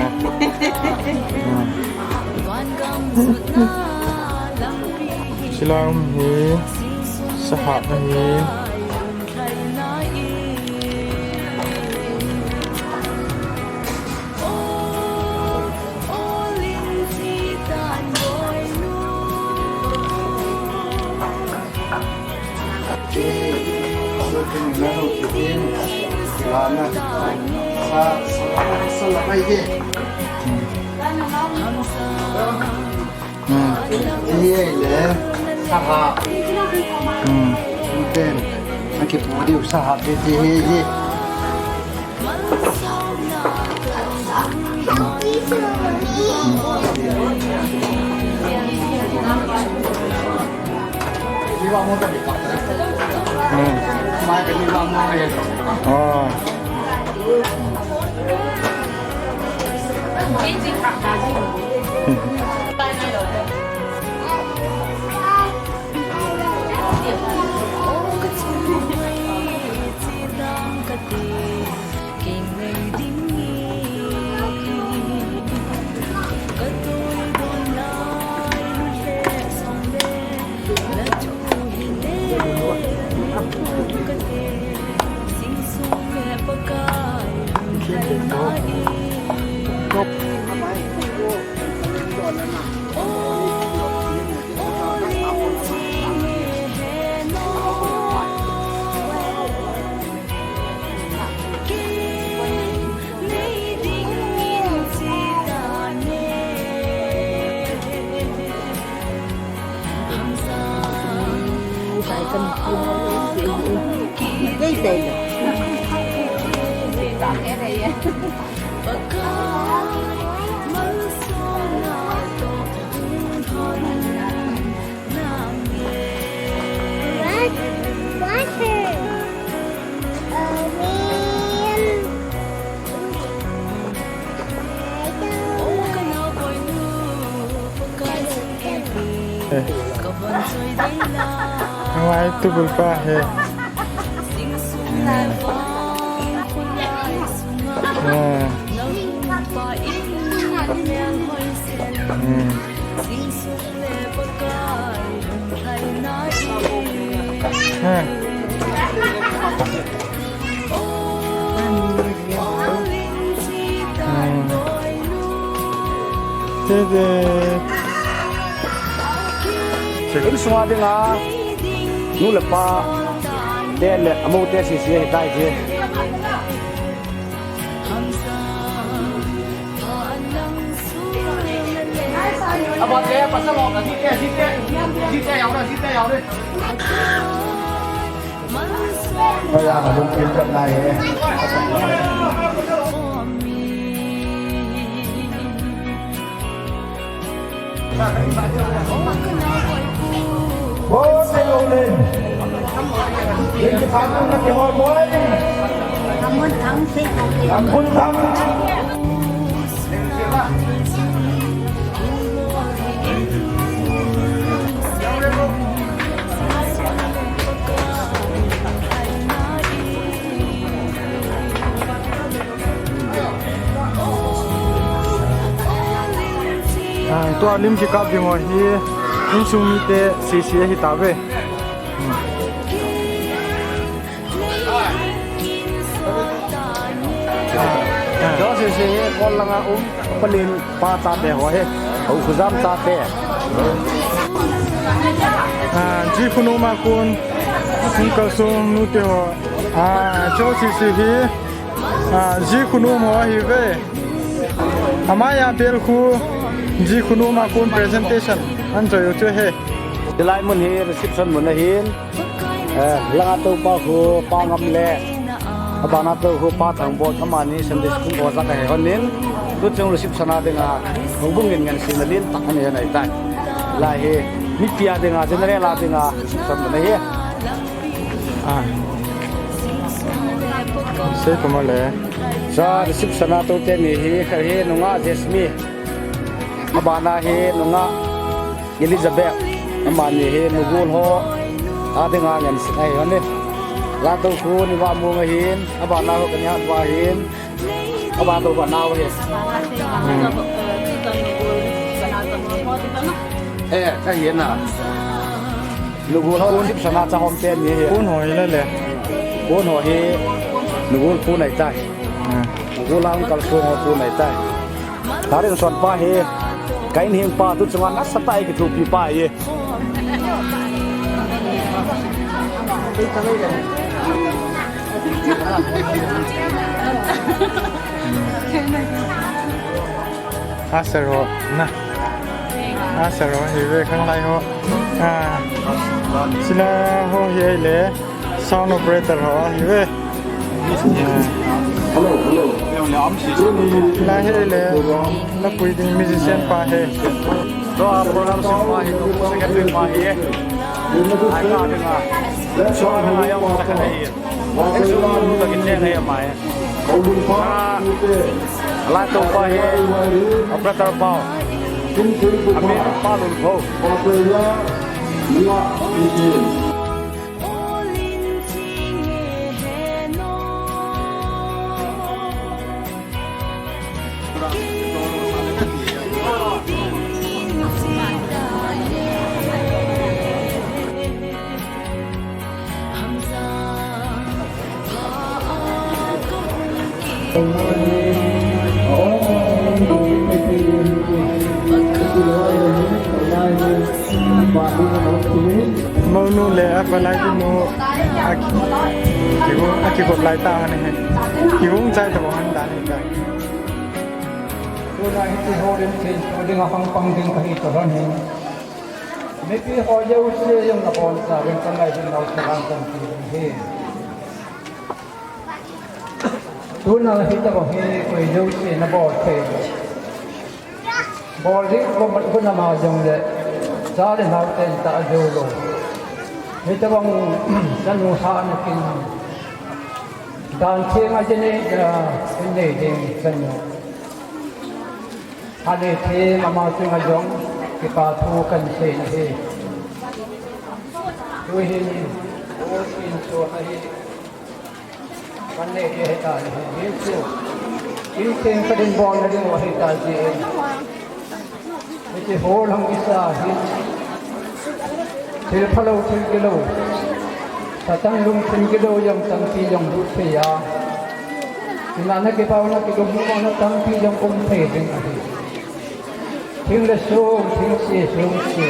Silam hi. Sahap hi. Hmm. Hi le, saha. Hmm. Ten, akipu diu saha pe ti hi hi. Hmm. Oh. Ngai tu bulpa he. Hmm. Hmm. Hmm. Hmm. Tete. Insunga dinga nu le pa te le amo te sisi ahitai je. Aba te, pasal ho, jite, jite, jite, jao le, jite, jao le. Aya, lungkim ka nai he. Bo se lo le. Yin ki thang na ki hoi moi. Thang mun thang se. Thang mun thang. Ah, tua lim kikap ding ho hi, insung mite sisi ahi tave. Hmm. Ah, ah. Jo sisi hi kol langa um, palin pa chate ho hi, u khujam chate. Ah, ji khunu ma kun, kun kalsung nute ho. Ah, jo sisi hi. Ah, ji khunu mo ahi ve. Amaya bel khu. Ji khunu ma kon presentation an choi u chu he. Hilai mun hi reception mun ahin. Eh, langa topa khu Pa Ngam le abana to khu Pa Thangboi amani Sunday school oja kahi honin. Tuchung reception a dinga hung bung in ngan sina lin tak ani hon ahitai. Lai hi mipi a dinga general a dinga reception mun ahi. Ah. Sei kuma le. Sa reception a to teni hi kha hi nunga Jesmi. Abana hi nunga Elizabeth. Amani hi nugol ho a dinga ngan sina hi hon e. Langa to khu ni va mu nga hin. Abana ho kani ha va hin. Aba to ba nau he. Hmm. Eh, ka hi na. Nugol ho reception a cha hom teni he. Kon ho hi le le. Kon ho hi. Nugol kon ahitai. Hmm. Nugol a hung kalsong ho kon ahitai. Tarin son pa hi. Kain hing pa tuchunga nasatah a kithopi pa hi. Asero na. Asero hi ve khanglai ho. Ah. Sila ho hi le. Sound operator ho hi ve. Hello, hello. La hi le, la pui ding musician pa hi. To a program sin pa hi, to secretary pa hi. Ai ka ding a. Let's all hello. Ai ka ding a. Ai ka ding a. Holding pa. Ala to pa hi. Operator pa. Ami pa lun ko. Monu le a palai ki mu a ki, ki hu, a ki got lai ta han he. Ki hung chai ta han ta ni ta. Tuna hiti ho lim thei to ding a hang pang ding kahi to ran he. Mipi ho jouse jong nabonchauvin kangaidam nau salam kan ti ding ahi. Tuna hitobang hi koi jouse nabol thei lou. Bol ding ko mat ko nama jongle, cha le nao ten ta jou lou. Hitobang chanu hahna kin dan theng a jene ja nei ding chanu. Ani thei mama chunga jong kipa thu kan sei na hi. Tuhin, o tin so na hi. Kan nei thei ta ni hi chu. Kin theng ka din bol na ding o hi ta ji. Hiti ho lang kisa hi. Thil phalou, thil gilou. Satan lungthim gilou jong tampi jong lut thei a. Ina na kipau na kilungmo na tampi jong um thei ding ahi. Thing le song, thing se, song se.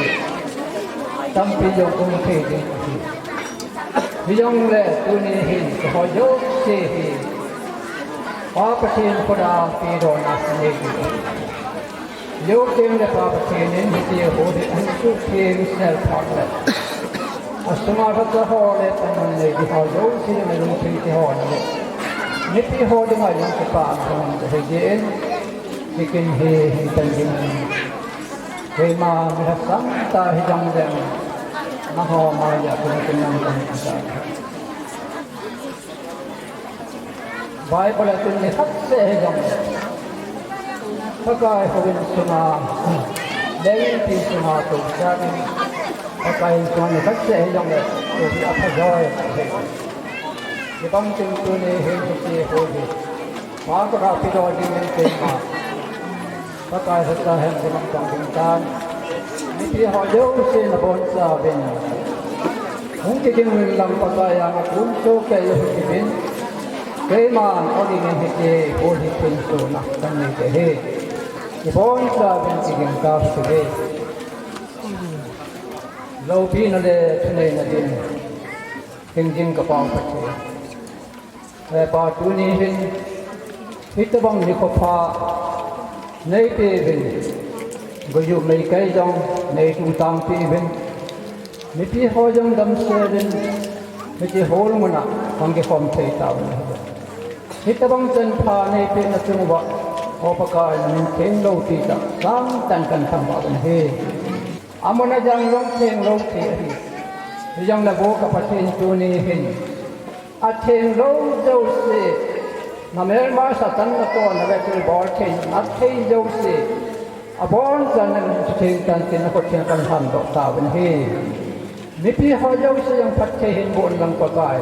Tampi jong um thei ding ahi. Hijongle tuni hin, keiho jouse hi. Pa Pathen khut a pedohna kanei ding ahi. Jou teng le Pa Pathen in hiti ho hi ahin suhtheng sel phat le. Asunga lhacha ho le panmun nei ding ho jouse jong lungthim kihona le. Mipi ho dinga jong kipana kahin sei jin. Hikin hi hin tan jin. Keima mi lhasam ta hijong leng. Nangho maiya kin kin nang kan ta. Bible a chun nikhat seh hijongle, Pakai houin sunga, lei inpi sunga tousah in, Pakai in sunga nikhat seh hijongle, tousah apha joi ahi. Hibang chun tuni hin hiti ho hi, Pa kut a pedoh ding in keima Pakai lhacha hin kanam pang ding tan. Mipi ho jouse nabonchauvin. Hung kigin uvin lang Pakai a nga kun chu kei u hung kigin. Keiman o dingin hiti ho hi thensona kanei ding ahi. Ibonchauvin kigin tauve. Loupina le thuneina ding. Hingjing ka Pa u Pathen. He Pa, tuni hin, hitobang nikho pha neipeuvin, Gojuh mei kai jong nei tu tang pi vin. Mipi ho jong damsel in, hiti hol muna, hong kikhom thei tauvin ahi. Hitabang chan pha nei pehna chung uva, O Pakai na min theng lou ti tah, sang tan kan thangvah uvin ahi. Amun a jang jong theng lou ti ahi. Hijong na bu ka Pathen tuni hin. Atheng lou jouse, na melma Satan na to na vetul bol thei, na thei jouse. Abon chan in theng tan tin a khut theng kan ham doh tauvin ahi. Mipi ho jouse jong phatthei hin boh in lang Pakai.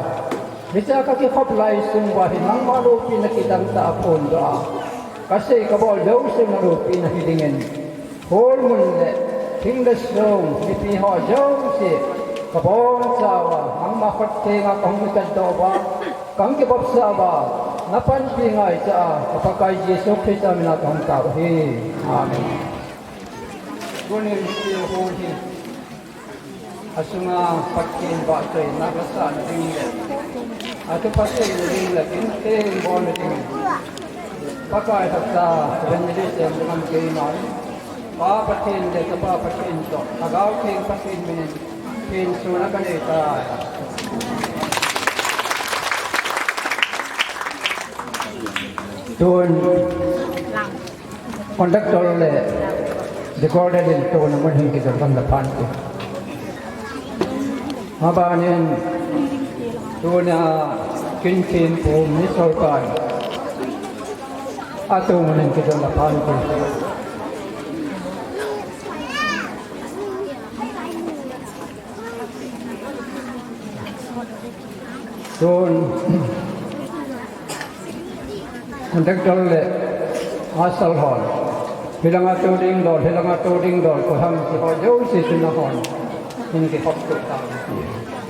Hiche a ka kikhop lai sung uva hi nangma loupina kidang tah a phondoh a. Ka sei ka bol jouse na loupina hi dingin. Hol mun le, thing le song, mipi ho jouse, ka bol chauva, nangma khut thenga ka hung kikat doh uva, ka hung kibopsah uva, na panpi ngaicha a, ka Pakai Jesu Christa mina ka hung tao ahi. Amen. Tunin hiti hon hi, asunga Pathen vahchoina ka sahna ding le, atu Pathen na ding le, kin teng bol na ding. Pakai Thakcha, Evangelist Jem Lam Keiman, Pa Pathen le Chapa Pathen toh, Lhagao Theng Pathen minin, thengsuhna ka nei tai. Tun, conductor le recorder in tun amun hin kijol kan la phan te. Abanin, tuna kin thempu mi solkai. Atu mun in kijol la phan te. Tun, conductor le marshal hon. Hilanga tou ding dol, hilanga tou ding dol, ko ham ki ho jouse chun ahon. Hin kikhop tu ta.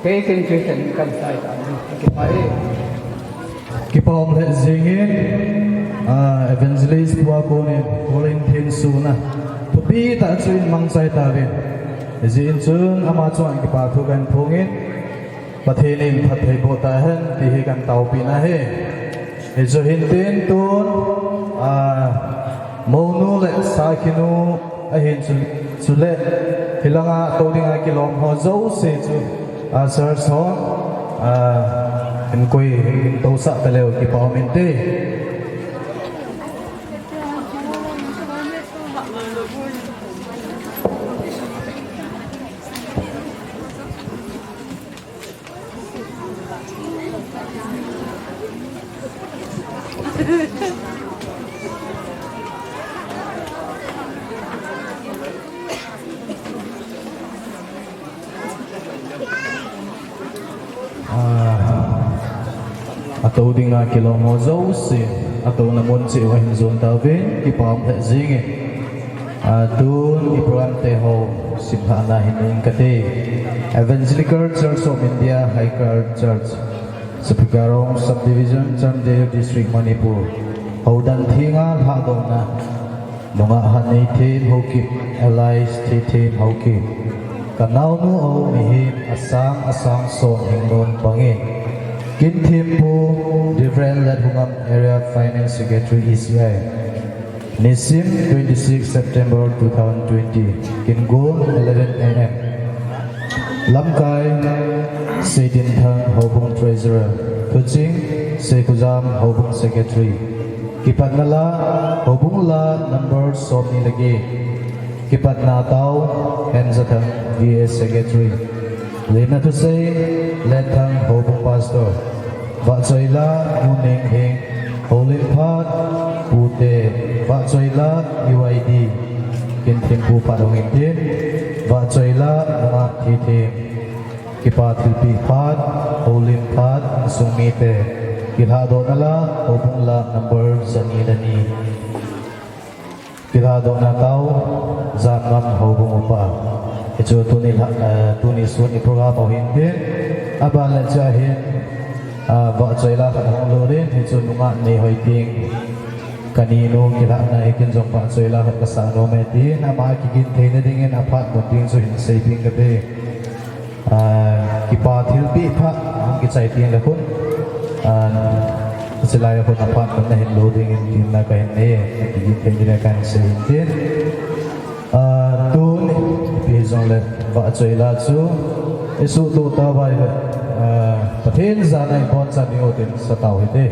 Kei kin chu chen kan sai ta. Kipa e. Kipa um lheh jingin, ah, Evangelist pu a konin, Pauline thengsuhna thupi tah chu in mang chai tauvin. Hijeh in chun ama chunga kipa thu kan phongin, Pathen in phatthei boh tahen, ti hi kan taopina ahi. Hichu hin tin tun, ah, mounu le sakhinu ahin chu, chule, hilanga tou dinga kilom ho jouse chu, ah, church hon, ah, hin koi, hin tousah taleu kipa um inte. Ah, atou dinga kilom ho jouse, atouna mun cheh uva hin jon tauvin, kipa um lheh jingin. Ah, tun i program te ho simlhahna hin nei inge kati. Evangelical Church of India, High Court Church, Sapeguarong Subdivision, Chandel District, Manipur. Houdan thenga lhahdohna. Nungah Hatneithem Haokip, alias Theithem Haokip. Ka naonu a um mihem asang, asang som Hingnon Pange. Kin thempu, Reverend Lathungam, Area Finance Secretary, E C I. Nisim, twenty-six September two thousand twenty. Kin gon, eleven A M. Lamkai, Seitinthang, Houbung Treasurer. Thuching, Seikhojam, Houbung Secretary. Kipatna la, Houbung la number somni le get. Kipatna tao, Henjathang, V A Secretary. Lemna thusei, Letthang, Houbung Pastor. Vahchoi la, Munengheng, Houlim phat, Pute, vahchoi la, U I D. Kin thempu phat hung intin, vahchoi la, Nungah Theithem. Kipa thilpeh phat, Houlim phat, insung mite. Kilhahdohna la, Houbung la, number jani le ni. Kilhahdohna tao, Jamngam Houbung upa. Hichu tuni la, eh, tuni sun i program u hintin. Aban le chua hin, ah, vahchoi la khat hung lut in, hichu Nungah Neihoiting. Ka ninu kilhahna hi kin jong vahchoi la khat ka sah nom e tin, ama kigin theina dingin aphat mun ding chu hin seipeh inge kati. Ah, kipa thilpeh phat, hung kichai teng le khun. Ah, chulai khun aphat mun nahin lut dingin tin na kahin nei e, kigin thei ding le kahin sei in tin. Ah, Jongle vahchoi la chu isuhtoh tauva ahile, ah, Pathen jana iboncha ding u tin sa tau hite.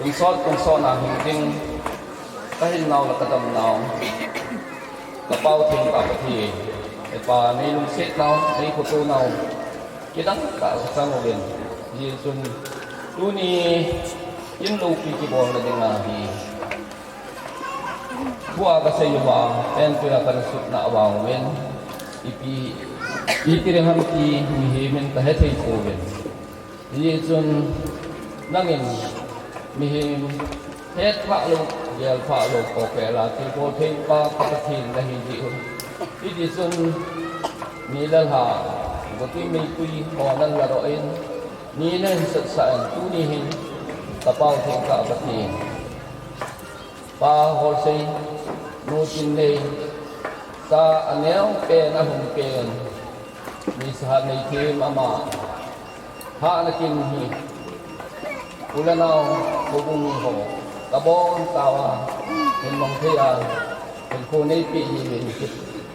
Tungsot, tungsot na hung ding, ka hinnau le ka damnau, ka Pau Theng ka Pathen, e Pa, nei lungsetnau, nei khotonau, kidang tah a ka chang uvin, hijeh chun, tuni, in loupi kibolna dinga hi, thu a ka sei uva, pen pia ka na sutna a vang uvin, ipi, ipi ding ham ti, mihem in ka hethei pouvin. Hijeh chun nangin mihem het phah lou, gel phah lou, kokela thilbol thei pa ka Pathen nahi jeh un. Hiti chun ni le lha, goti meipui ho nan la doh in, ni nahin setsah in, tuni hin ka Pau Theng ka Pathen. Pa Holsei, nu Tinnei, cha aneo pen ahung pen, ni sahat nei them ama, hahna kin hi, u le nao, houbung mi ho, ka bon tauva, hin mong thei a, hin kho nei peh hi uvin,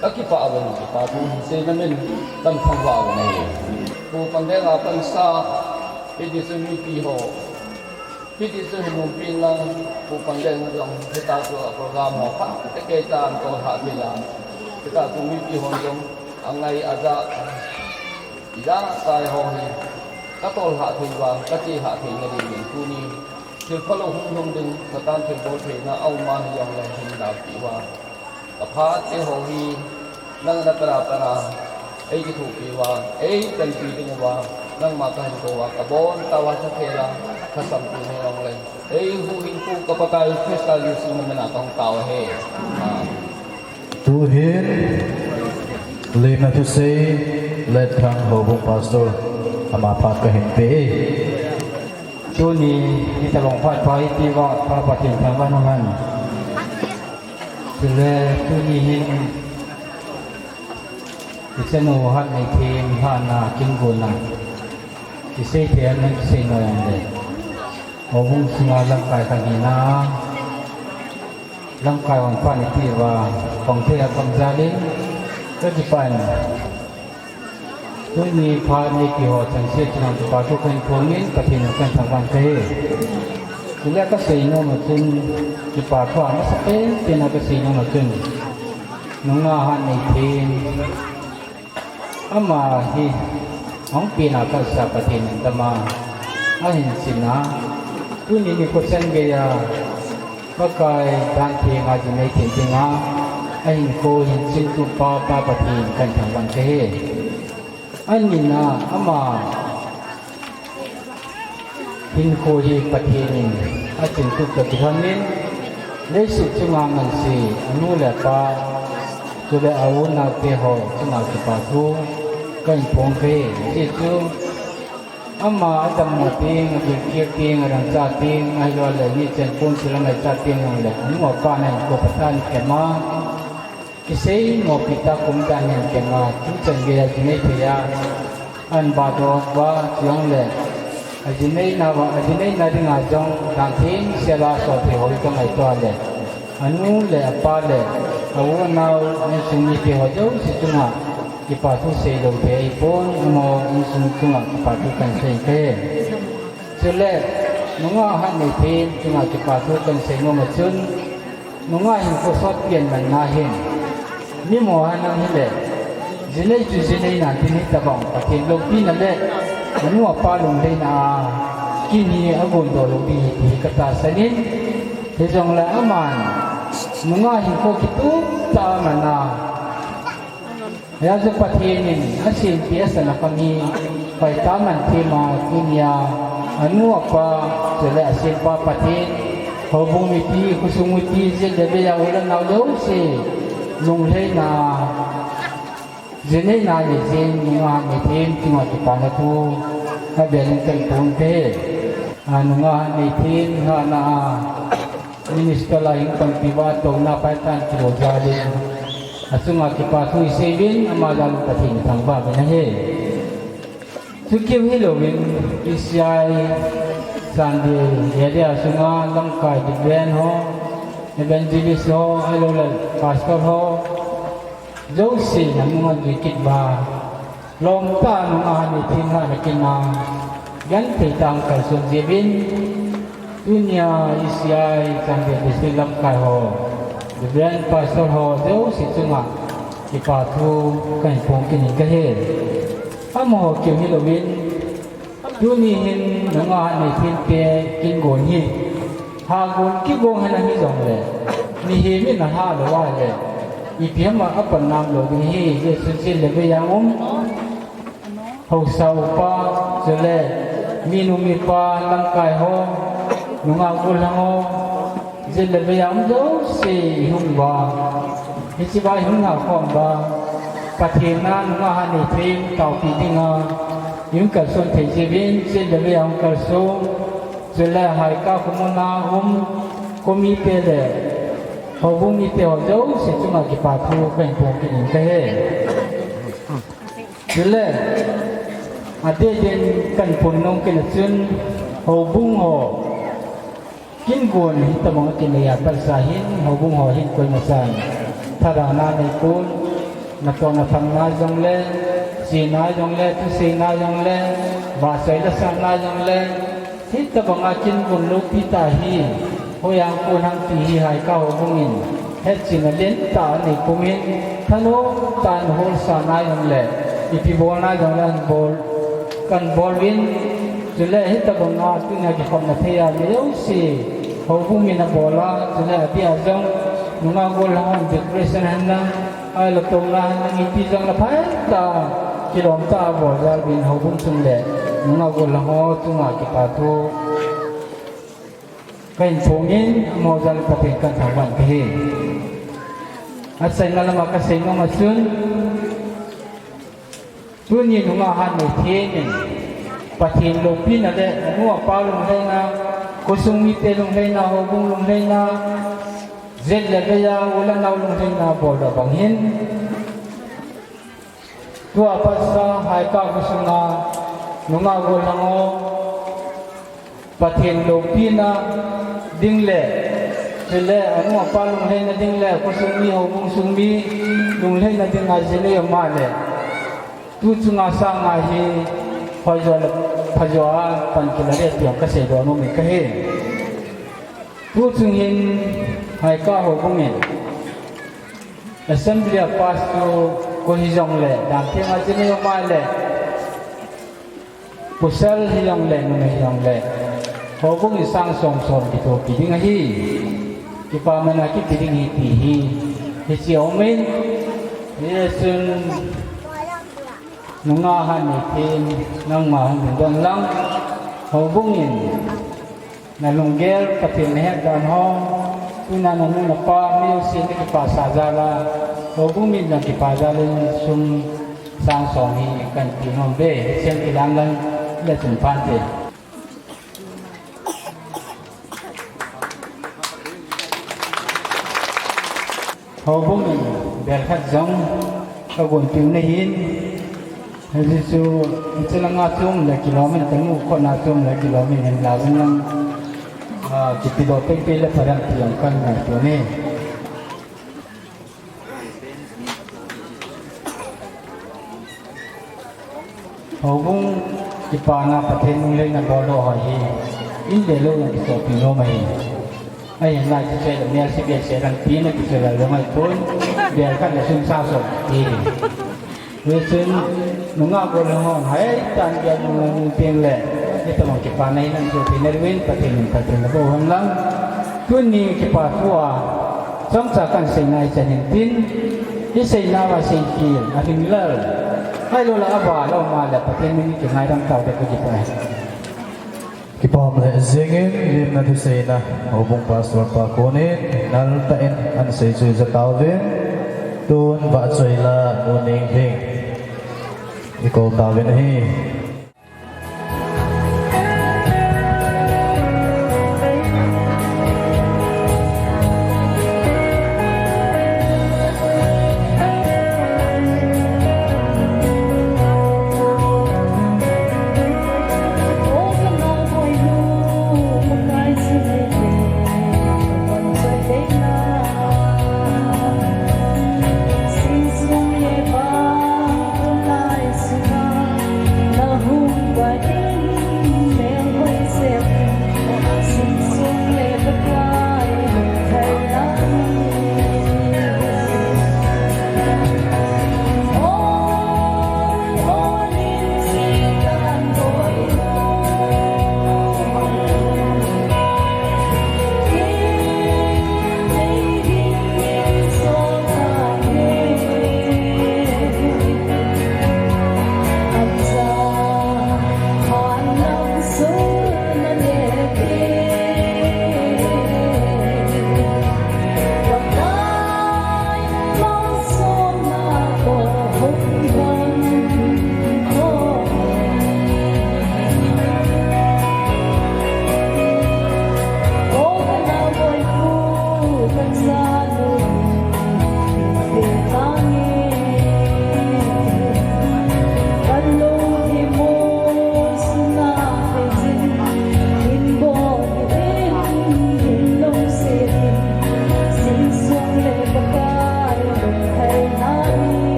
ka kipah uvin, Pa thu sei na min, kan thangvah uvin ahi. Pu Pandeng a pansa, hiti chun mipi ho, Hiti chun hin umpi lang, Pu Pandeng jong, hitia chu a program ho khat, te kei chan tolhah thei a. Hitia chu mipi hon jong, angai aja, ija tai ho hi, ka tolhah thei uva, ka chihah thei na dingin tuni. Thil phalou hung lhung ding, Satan thilbol theina, a um a hijongle hin dau pi uva. Ka phat te ho hi, nang na para para, ei kithopi uva, ei panpi ding uva, nangma ka hin kou uva, ka bon tauva sa thei la, ka sampi nei long le. Ei huhhingpu ka Pakai Christa Jesu na min a ka hung tao ahi. Amen. Tuhin, Lemna thusei, Letthang Houbung Pastor, ama phat ka hin pe e. Tuni, hitalong phat pa iti uva, Pa Pathen thangvah in umhen. Chule tuni hin kichanu Hatneithem hatna kingona kisei thei a kisei noi jongle, houbung sunga lamkai khat hina, lamkai hon phat iti uva pang thei a pang jal in, kakipah in. Tuni phat mipi ho chengse chunga kipa thu kahin phongin, Pathen a kahin thangvah in kahi. Chule kasei nom a chun, kipa thu a masapen pen a kasei nom a chun, nungah Hatneithem, ama hi, ahung pen a kalsa Pathen in dam a, ahin chin a, tuni nikho chan geiya, Pakai dan theng a ji nei theng theng a, ahinkho hin chintup pa, Pa Pathen kahin thangvah in kahi. Ahin a, ama hinkho hi Pathen in achintup toh kilhon in, leiset chunga ngansi anu le apa, Chule a u nau te ho chunga kipa thu kahin phong e. Hichu ama adammo teng, agilkel teng, adangchah teng, ahilouleh nichen pon thil angaichat teng jongleh, anu apa nahin ko phatah in kema, kisei mo pita kum dan hin kema, tuchan geiya jinei theiya, ahin vahdoh uva, chujongleh, ajinei nauva, ajinei na dinga jong, dan thengsel a sot thei ho kangaito uleh, anu le apa le, a u anao, insung mite ho jouse chunga, kipa thu seilou thei ahipon, amaho insung chunga kipa thu kahin sei e. Chule, nungah hat nei them chunga kipa thu kahin sei nom a chun, nungah hinkho sot pen man na hin, miho henlang hile, jinei chu jinei nan tin hitobang Pathen loupina le, anu apa lungleina a, kin hi agondoh lou ding ahi ti hi katahsan in, hijongle aman, nungah hinkho kitup tah a aman a, Hijeh chun Pathen in asempi asan a khang hi, hoitah a man them a, tunia, anu apa, chule asempa Pathen, houbung mipi, khosung mipi, jet le veiya u le nao jouse, lungleina, jinei na le jing, nungah hat nei them, chunga kipana thu, abel in kahin phong e. A nungah hat nei them, hatna a, Minister la hing panpi uva touna paitan kilo jal in, achunga kipa thu isei uvin, ama jal in Pathen ithangvah uvin ahi. Chukiu hilouvin, E C I Chandel area sunga lamkai deacon ho, evangelist ho, ahilouleh pastor ho, jouse nunga dikit uva, lomtah a nungah hat nei them a nakinah, genthei tah a kalson jiuvin, tunia E C I Chandel District lamkai ho, Reverend Pastor ho jouse chunga kipa thu kahin phong kit in kahi. Amaho kiu hilouvin, tuni hin nungah hat nei them te kin gon hi, hah gon kigong henlang hijongle, mihem in ahah lou a le, ipi ham a apan nam lou ding ahi, Jesu jet le veiya um, haosa upa, chule minu mipa, lamkai ho, nungah gollhang ho, jet le veiya um jouse ihung uva, hiche uva ihung lhakhom uva, Pathen a nungah hat nei them taopi dinga ihung kalson thei jiuvin, jet le veiya hung kalsong, chule Haika khomun a um, khomite le houbung mite ho jouse chunga kipa thu kahin phong kit in kahi. Chule, adeh deh in kahin phong nom kit na chun, houbung ho kin gon hitobang kinei a patsa hin, houbung ho hin koimasan thadah na neipon, natoh nathang na jongle, chena jongle, thusei na jongle, vahchoi lasah na jongle, hitobang a kin gon loupi tah hi, hoiya kon ham ti hi Haika houbung in hetchenna lentah anei pum in, thanom tah in holsah na jongle, ipi bolna jongle, ahin bol, kahin bol uvin, chule hitobang a tunia kikhopna thei a mi jouse, houbung min abol a, chule adeh a jong, nungah gollhang hon decoration henlang, ahilou touna henlang, ipi jongle phatah a, kilomtah a bol jal uvin houbung chung le, nungah gollhang ho chunga kipa thu kahin phong in, amaho jal in Pathen kahin thangvah in kahi. Achaina lama kasei nom a chun, tuni nungah hat nei them in, Pathen loupina le, anu apa lungleina, khosung mite lungleina, houbung lungleina, jet le veiya u le nao lungleina boldoh bang hin, tua patsa Haika khosunga nungah gollhang ho, Pathen loupina ding le, chule anu apa lungleina ding le, khosung mi, houbung sung mi lungleina dinga jinei um a le, tu chunga sanga hi, hoijo le phajo a pan kila ding ti jong kaseidoh nom in kahi. Tu chung hin Haika houbung in Assembly a pass tu koi hijongle, dan theng a jinei um a le, pasal hijongle, numei hijongle, houbung in sang som som kithopi ding ahi, kipaman a kipe ding ahi ti hi, hiche aumin, hichun nungah hat nei them, nangma hung dingdon lang, houbung in nalunggel Pathen nahet dan ho, tuna nanu napa, mi jouse nakipasah jal a, Houbung min jong kipa jal in sum sang som hi kahin pe nom uve, hicheng kilam lang le chun phante. Houbung in bel khat jong kagonpiu na hin, hiche chu, hiche langa chu um le kilom in, tanu khona chu um le kilom in, hin lau in lang, ah, kipedoh pengpeng le pha ding ti jong kahin ngaito e. Houbung kipana Pathen lungleina boldoh ho hi, in le lou in kichohpeh nom ahi. Ahinla kichoi le melse behseh ding tina kichoi le lou ahipon, bel khat le sum sang som ti. Hichun, nungah gollhang hon hitan geiya nung nung teng le, hitobang kipana hi nang chu thei na diuvin Pathen in phatthei naboh hen lang. Tuni kipa thua chomcha kahin sei nai chan in tin, isei nauva seikhel, alhinglel, ahilouleh aval a um a le Pathen min kingaidam taute, kakipah e. Kipah le jingin limna thuseina Houbung Pastor pa konin nal tah in ahin sei chu ija tauvin, tun vahchoi la Nu Ninglhing ikou tauvin ahi.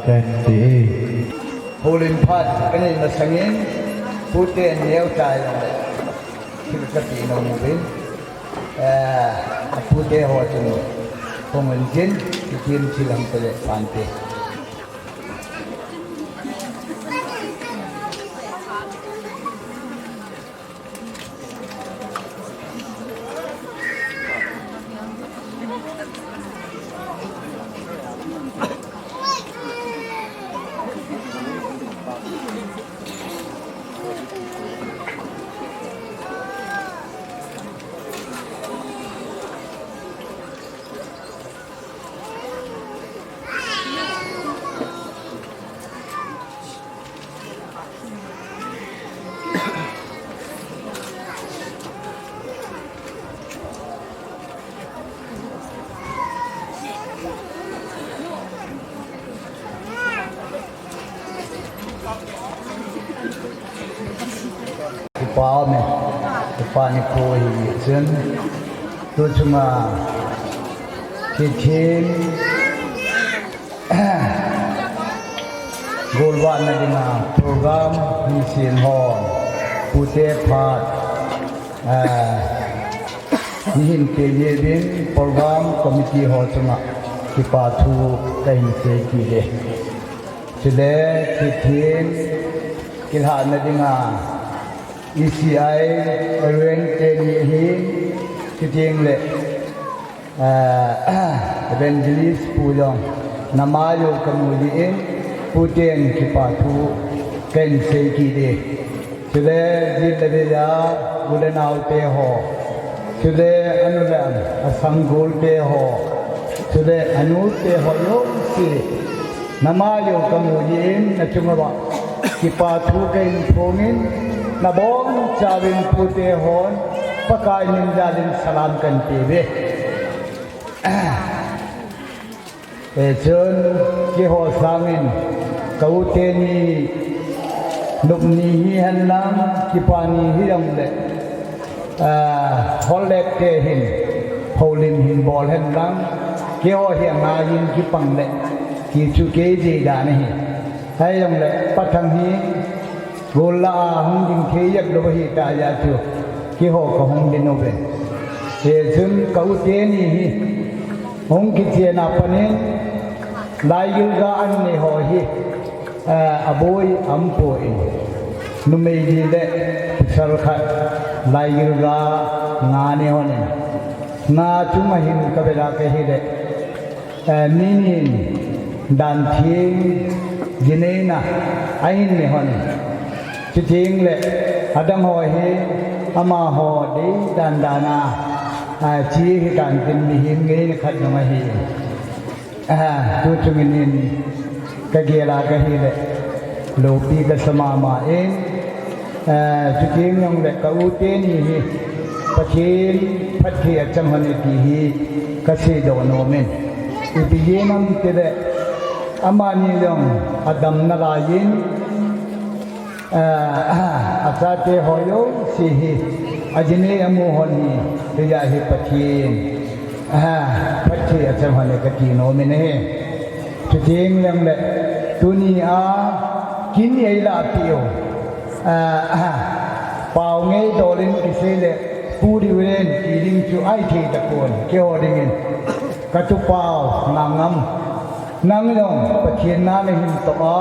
Thank you. Houlim phat kanei masangin, pute neo chai lang le, thil kapi nom uvin, eh, apute ho chun, hung un jin, kikim chilang pele pante. Kipa me, kipa ni po hi chun, tu chunga, kithin, Golvahna dinga program hin sem hon, pute phat, ah, nihin pe ye din program committee ho chunga kipa thu kahin sei kit e. Chule kithin kilhahna dinga E C I Reverend teni ahin, chuteng le Ah, Evangelist Pu jong, namai u kamu jin, Pu ten kipa thu kahin sei kit e. Chule, jin le vea, u le nao te ho. Chule, anu le an, asanggol te ho. Chule, anu te ho jouse. Namai u kamu jin, nachunga va. Kipa thu kahin phongin, nabonchauvin Pu te hon, Pakai min jalin salam kahin pe uve. Eh, chun keiho sangin ka u teni nop ni hihen lang, kipa ni hijongle, ah, Hollek te hin, houlim hin bol hen lang, keiho hi angaiyin kipang le, ti chu kei jeh dan ahi. Hijongle, Pathang hi, Golla a hung ding thei jep lou ahi tah jeh chun, keiho kahung ding uve. Hichun ka u teni hi, hung kichen a panin, laigilga an nei ho hi, eh, aboi aum poi. Numei li le pasal khat, laigilga nga nei hon in. Nga chunga hin ka vela ka hile, Eh, mi ni in dan theng, gineina, ahin nei hon. Chuteng le, adang ho hi, amaho dei dan dan a, ah, chi hitan tin mihem ngeina khat jong ahi. Ah, tu chungin in, ka gel a ka hile, loupi ka sa mama in, Eh, chuteng jongle ka u teni hi, Pathen phatthei achang hon e ti hi ka seidoh nom in. Ipi jeh ham tile, amani jong adam nalaiyin, eh, achate ho jouse hi, ajinei amu hon hi, hijeh a hi Pathen, eh, phatthei achang hon e kati nom in ahi. Chuteng jongle, tuni a, kin eilah peh u. Ah, ah, pao ngei dol in kisei le, Pu Reverend ti ding chu ahi thei tapon, keiho dingin. Ka tupao, Ngangam. Nang jong, Pathen na nahin toh a,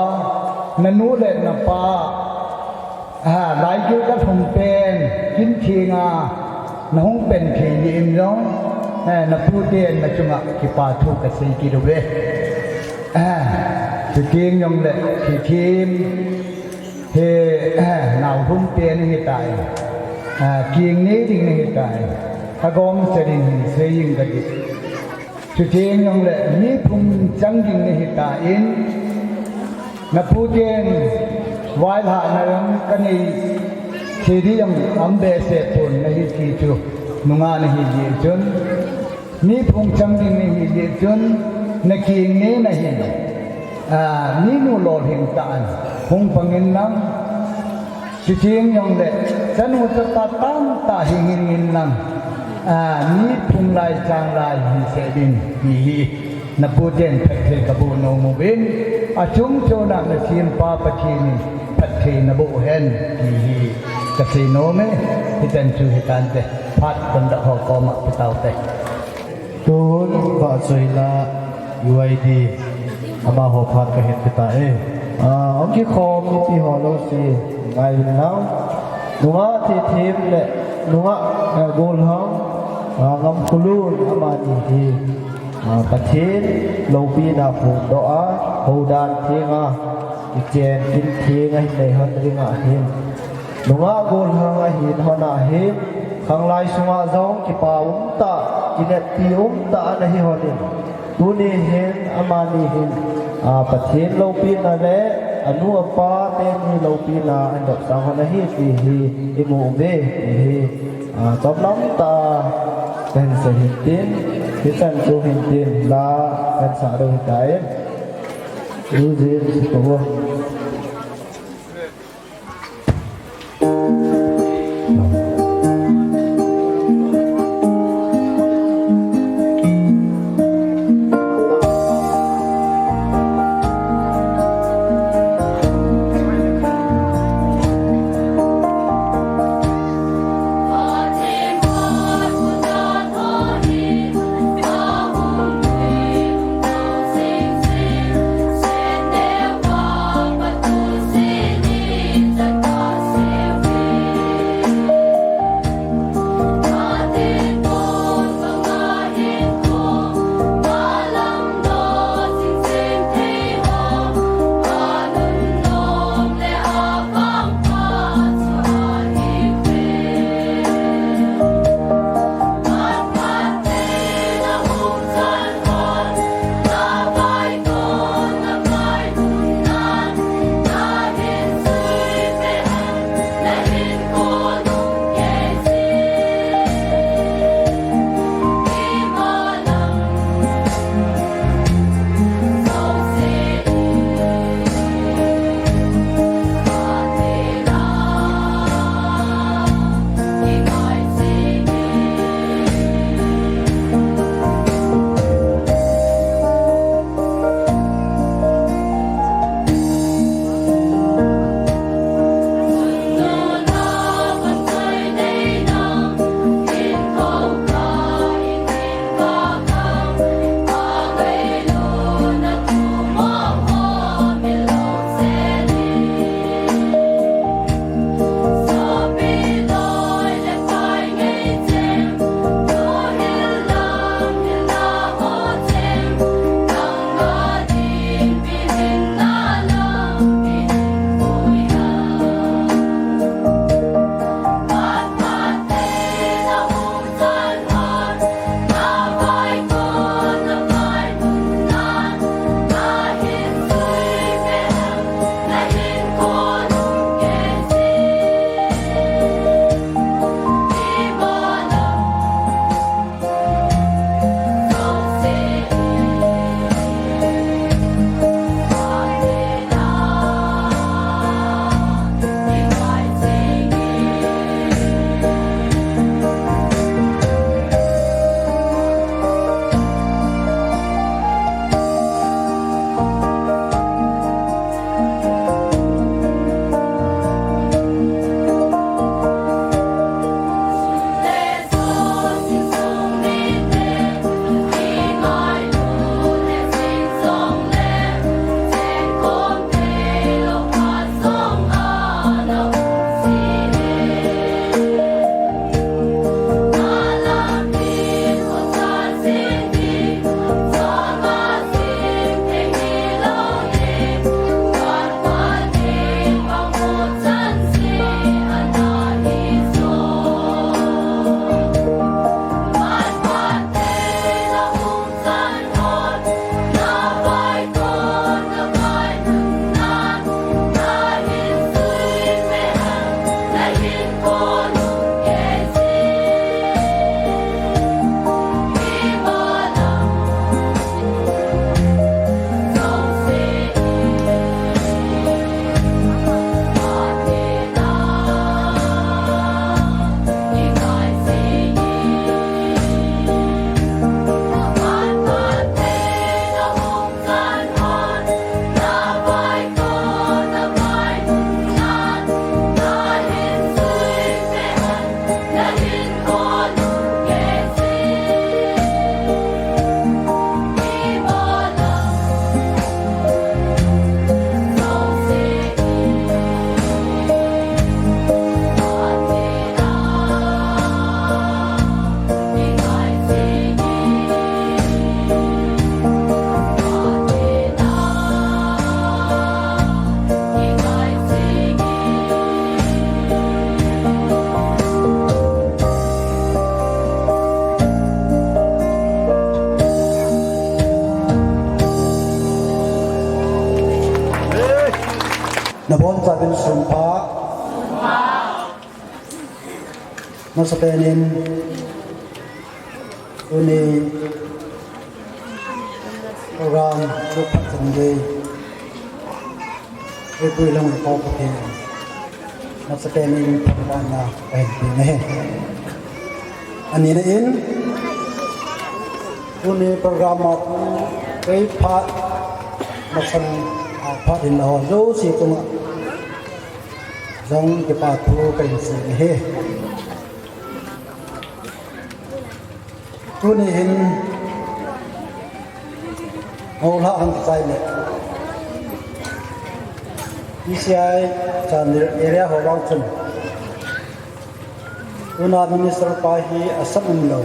na nu le na pa, ah, laigilga lhum pen, kin theng a, na hung pen thei jeh in jong, eh, na pu ten na chunga kipa thu ka sei kit uve. Ah, chuteng jongle, thithem, Hi, nau lhum pen nahi tai. Ah, kingnei ding nahi tai. Agom chan in hin sei jing kati. Chuteng jongle, mi phung chang ding nahi tan. Na pu ten, vaihahna jong kanei thei ding jong aum behseh pon nahi ti chu. Nungah nahi jeh chun. Mi phung chang ding nahi jeh chun, na kingnei na hin, ah, mi nu lolhing tah in, hung pang in lang, chuteng jongle, chanu chapa tamtah hing in lang, ah, mi phung lai chang lai hin sei ding, hi hi. Napu ten phatthei kaboh nom uvin, achung chon a nasempa Pathen in phatthei naboh hen, ti hi kasei nom e. Hichan chu hitante, phat conductor ho koma pe taute. Tun vahchoila U I D amaho phat kahin pe tai. Ah, hung kikhom mipi ho jouse ngai uvin lang. Nungah Thithem le nungah, eh, Golhang, ah, Ngamkholun amani hi, ah, Pathen loupina phondoh a, houdan thenga, kichen kin thenga hin nei hon ding ahin. Nungah Golhang ahin hon ahin, khanglai sunga jong kipa umtah, kineppi umtah ana hi hon in. Tuni hin, amani hin, ah, Pathen loupina le anu apa teni loupina ahin dopsang hon ahi ti hi imu uve, ti hi, ah, chomlam tah a kahin sei hin tin, hichan chu hin tin, la kahin sah ding ahitai. Ujin, sipo. Masapen in tuni program chu phat jong le Eipui lang ko Pathen masapen in thangvahna kahin pe nahi. Ani na in tuni program a kei phat masan a phat in la ho jouse chunga jong kipa thu kahin sei nahi. Tuni hin Moulhah hung kichai le P C I Chandel area ho vang chun tuna minister pa hi asam umlou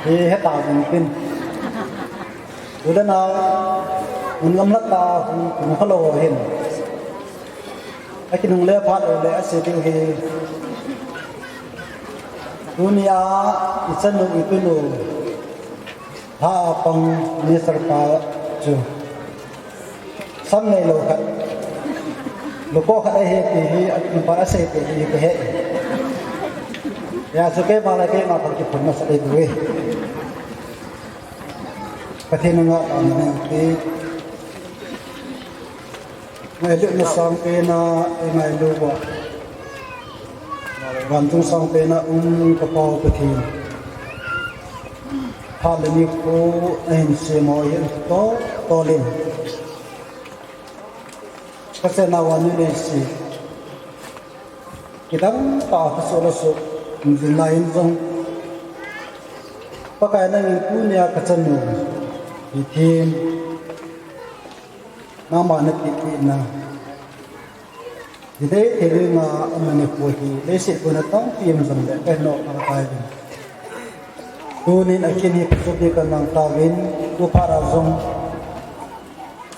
hi heta vin tin. Udanau un lam lata hung kum khalou ho hin akinung le phat lou le ase diu hi. Tunia ichanu itunu ha apang minister pa chu sam neilou khat luko khat ahi ti hi akin pa ase ti hi kahe. Ya chu keima le keima khat kiphun masa dei diu hi. Pathen nga ani ti. Ngailutna sangpen a eingailu uva vantung sangpen a um ka Pau Pathen, phat le nikho nahin sem ho hi toltol in kasei nauva ni le si kidang tah a kasoh le soh jing lai in jong Pakai nangin tunia kachanu hi them nangma napeh peh na. Dinei thei dinga aman nikho hi leiset puna tampi um jongle kahin noh kha tai uvin. Tunin akin hi phasopi kanmang tauvin, tu phat a jong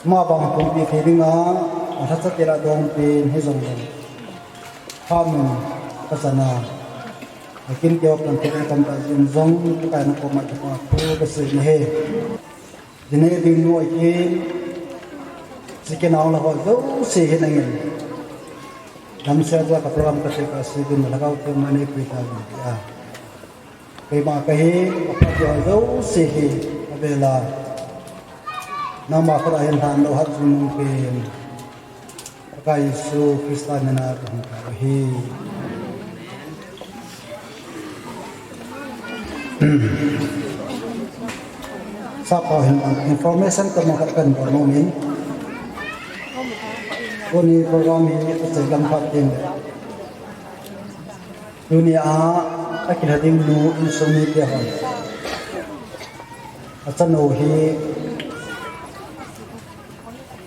ama bang pumpi thei dinga alhacha tila dongpen hijongle phat mun kachana akin keo kan thei kan ta jin jong Pakai nakoma kipa thu kasei nahi. Dinei ding nu ahin, sikinau la ho jouse hi nangin damsel a ka program kasei kasei ding Lhagao Theng in eipui tauvin tia. Keima kahi, apha ti ho jouse hi avela nangma khut a hin lhan lou hat jing nung pen Pakai Jesu Christa mina kahung tao ahi. Sapa hin information khat kahin bol nom in. Tuni program hi achai lam khat tin le. Tunia akilha ding nu insung mite hon achanu hi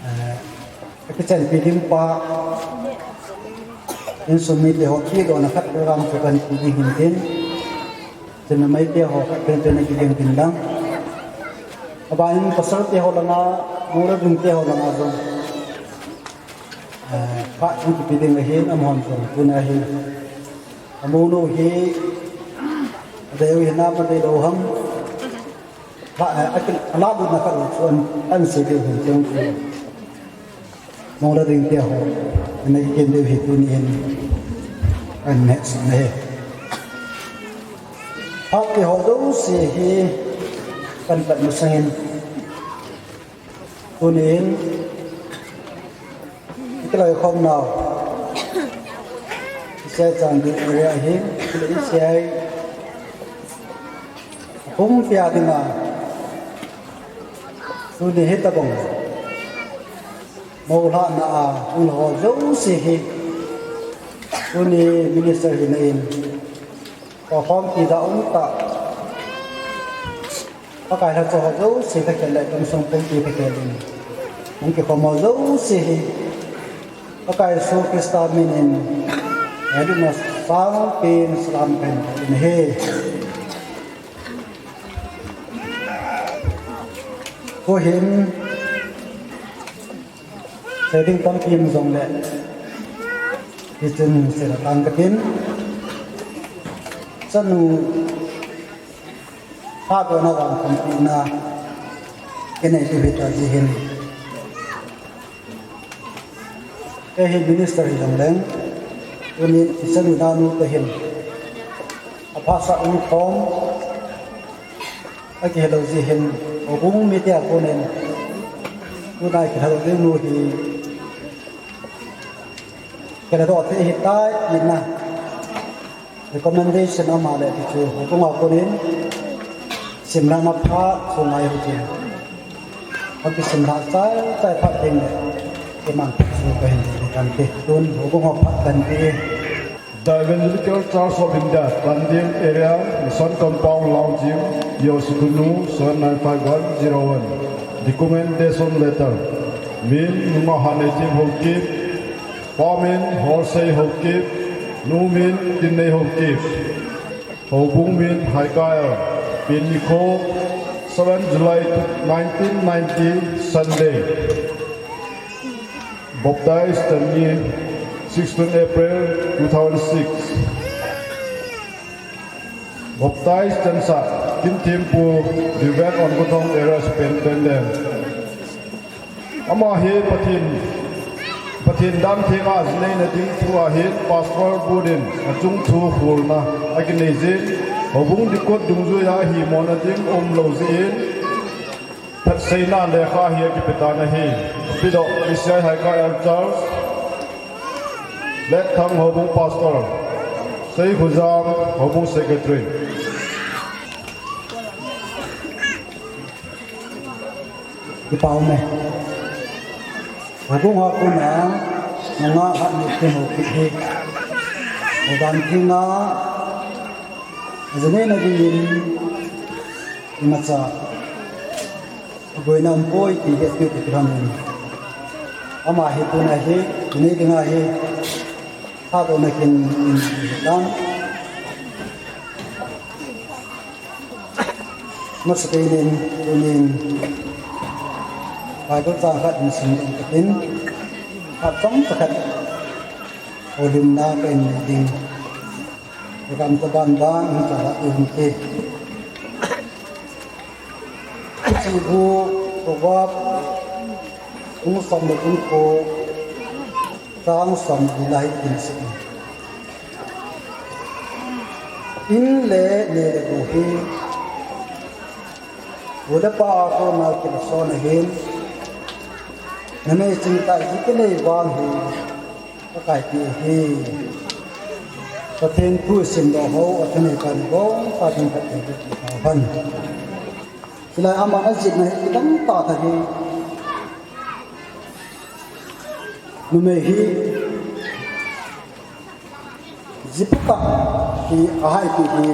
Eh, akichenpi ding pa, insung mite ho kidohna khat program chu kahin pe ding hin tin, chuna meite ho khat pen pen akiding ding lang. Abanin pastor te ho langa, mura ding te ho langa jong, eh, phat hung kipe ding ahin, amahon jong tuna hi amonu hi adei u hinam adei lou ham. Ala, eh, aki, ala bu na ka ro chuan an se deu hin chang chu. Mong la ding te ho. Ana ki ken deu hi tuni hin. An ne sa ne. Phat te ho jouse hi kan pat masangin. Tunin, i kiloi khom nau. Sia Chandel area hi, kile i sia i. Pumpi a dinga. Tuni hi tabang. Moulhahna a, hung ho jouse hi. Tuni minister hi na in. Ko khom ti da um ta. Pakai lhacha ho jouse ka khen le, kum sung pumpi ka khen in. Hung kikhom ho jouse hi Pakai Jesu Christa min in, eh, ngailutna sangpen salam kahin bol in ahi. Ko hin, sei ding tampi um jongle, hichun sei la tang ka tin. Chanu, phat dona vang khompi na, kei nei tu hita ji hin. Kei hi minister hi jongleng, Tunin Christian unau nu te hin aphasah umkhom akihelou jeh hin, houbung mite a konin tuna kilhadoh ding nu hi kiladoh thei ahitai tina recommendation ama le tichu houbung a konin simlhah na phat chu ngai hou jeh in, akisimlhah chai chai phat ding le iman phat chu kahin ti kan ti. Tun houbung a phat kan ti. The Evangelical Church of India, Tandil Area, Mission Compound, Laungjing, Yosukunu, seven nine five one zero one. Recommendation letter. Min, Nunga Haneitim Haokip. Pa min, Horsei Haokip. Nu min, Tinnei Haokip. Houbung min, Haikael. Pen nikho, seven July nineteen ninety, Sunday. Baptize chan ni, sixteen April two thousand six. Baptize chansah, Kinthempu, Reverend Onkothong, Area Superintendent. Ama hi Pathen, Pathen dan thenga jinei na ding thu ahin, Pastor Budin achung thu holna akinei jin, houbung dingkot dungjuiya himona ding umlou jeh in, phatseina lekha hi akipe tan ahi. Pidoh P C I Haikael Church, Letthang Houbung Pastor, Seikhojang Houbung Secretary. Kipah ume. Houbung a kona Nunga Haneitim Haokip hi, houbung dinga jinei na dingin imacha boina umpoi ti hetpiu kakihen in. Ama hi tuna hi, tuni dinga hi, thadohna kin in hitan. Masapen in, tunin Bible chang khat in simdoh katin, khat chomcha khat houlimna kahin nei ding. Program taban bang hin chala uhinte. Hiche bu, Proverb, bung som le bung ko, chang som le li a hin sei in. In le neh le gou hi, u le pa a kona kilhason ahin, numei chingthei kinei vang hi, Pakai pi ahi. Pathen thu simdoh ho, athanei kani bou, Pathen phatthei phatthei phatthei. Hilai a aman ajihna hi kidang tah tah ahi. Numei hi ji phatah hi ahai ti hi.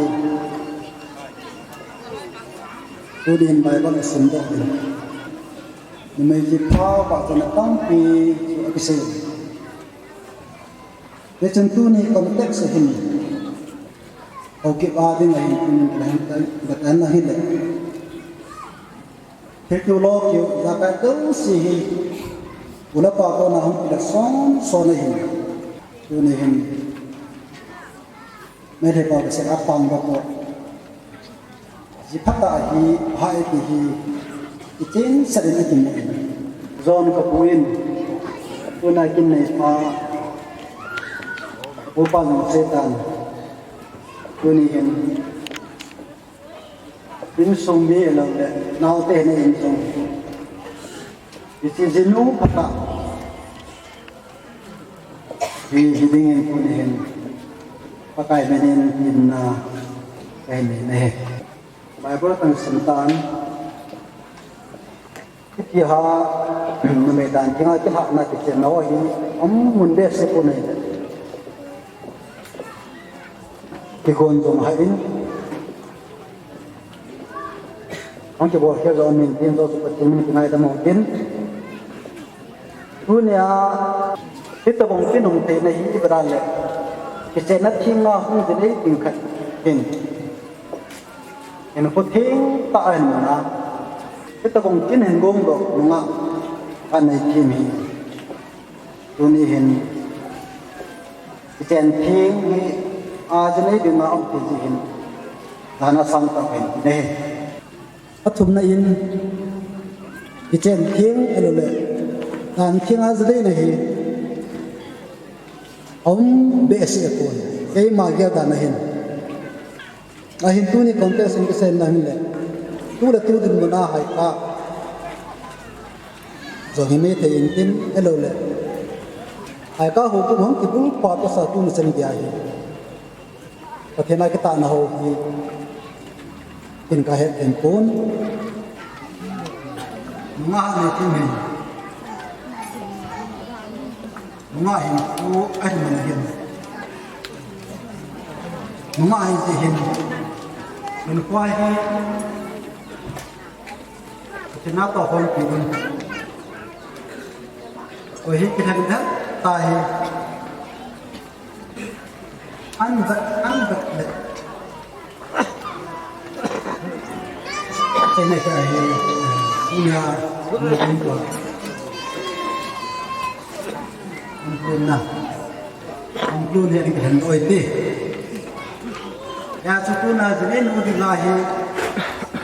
Tunin Bible a simdoh in, numei ji pha pha chana tampi chu akisei. Hichun tuni context a hin, Haokip a dinga hin tuni hin kibang na hile, thilkiu lokiu, ijakai jouse hi, u le pa kona hung kilhason son ahin, tuni hin, Meitei pao kasei a pang bang ko. Ji phatah hi, ahai ti hi, kichensah in akimu in. Jon kapu in, tuna kin neipa, upa jong seitan, tuni hin, insung mi alou le, naote na in jong, hiche jinu phatah hi, hiding in tuni hin, Pakai min in, in na, kahin nei ahi. Bible kahin sim tan. Hiti ha, numei dan dinga kilhahna kichenna ho hi, amun behseh pon ahi. Kigon jong hah in. Ahung kibol khel jong amin tin, jouse Pathen min kingaidam u tin. Tunia, hitobang kin hung theina hi ipi dan le, kichenna thenga hung jinei ding khat hin. Hinkho theng tah a hin muna, hitobang kin hin gongdoh nunga anei thei hi. Tuni hin, kichen theng hi, ajinei dinga um thei jeh hin, dan asang tah kahin nei. Athumna in, kichen theng ahilou le, dan theng a jinei na hi, Aum behseh pon. Keima gel dan ahin. Ahin tuni contest in kisei na hin le. Tu le tu dinmun a Haika jong hi mei thei in tin, ahilou le Haika ho kum hung kibul pa toh sa tuni chan gei ahi. Pathen a kitahna ho hi kin ka het den pon. Nunga ha nei tin hin. Nunga hin pu ahin man hin. Nunga hin ti hin. Min kwai hi. Pathen a toh hon pi dun. Koi hi kilhen den ta hi. An vet, an vet le. Chai na ka hi, ina, ina, ina. An pu na. An pu ne an kilhen oi ti. Ya chu tuna jin nu ding la hi.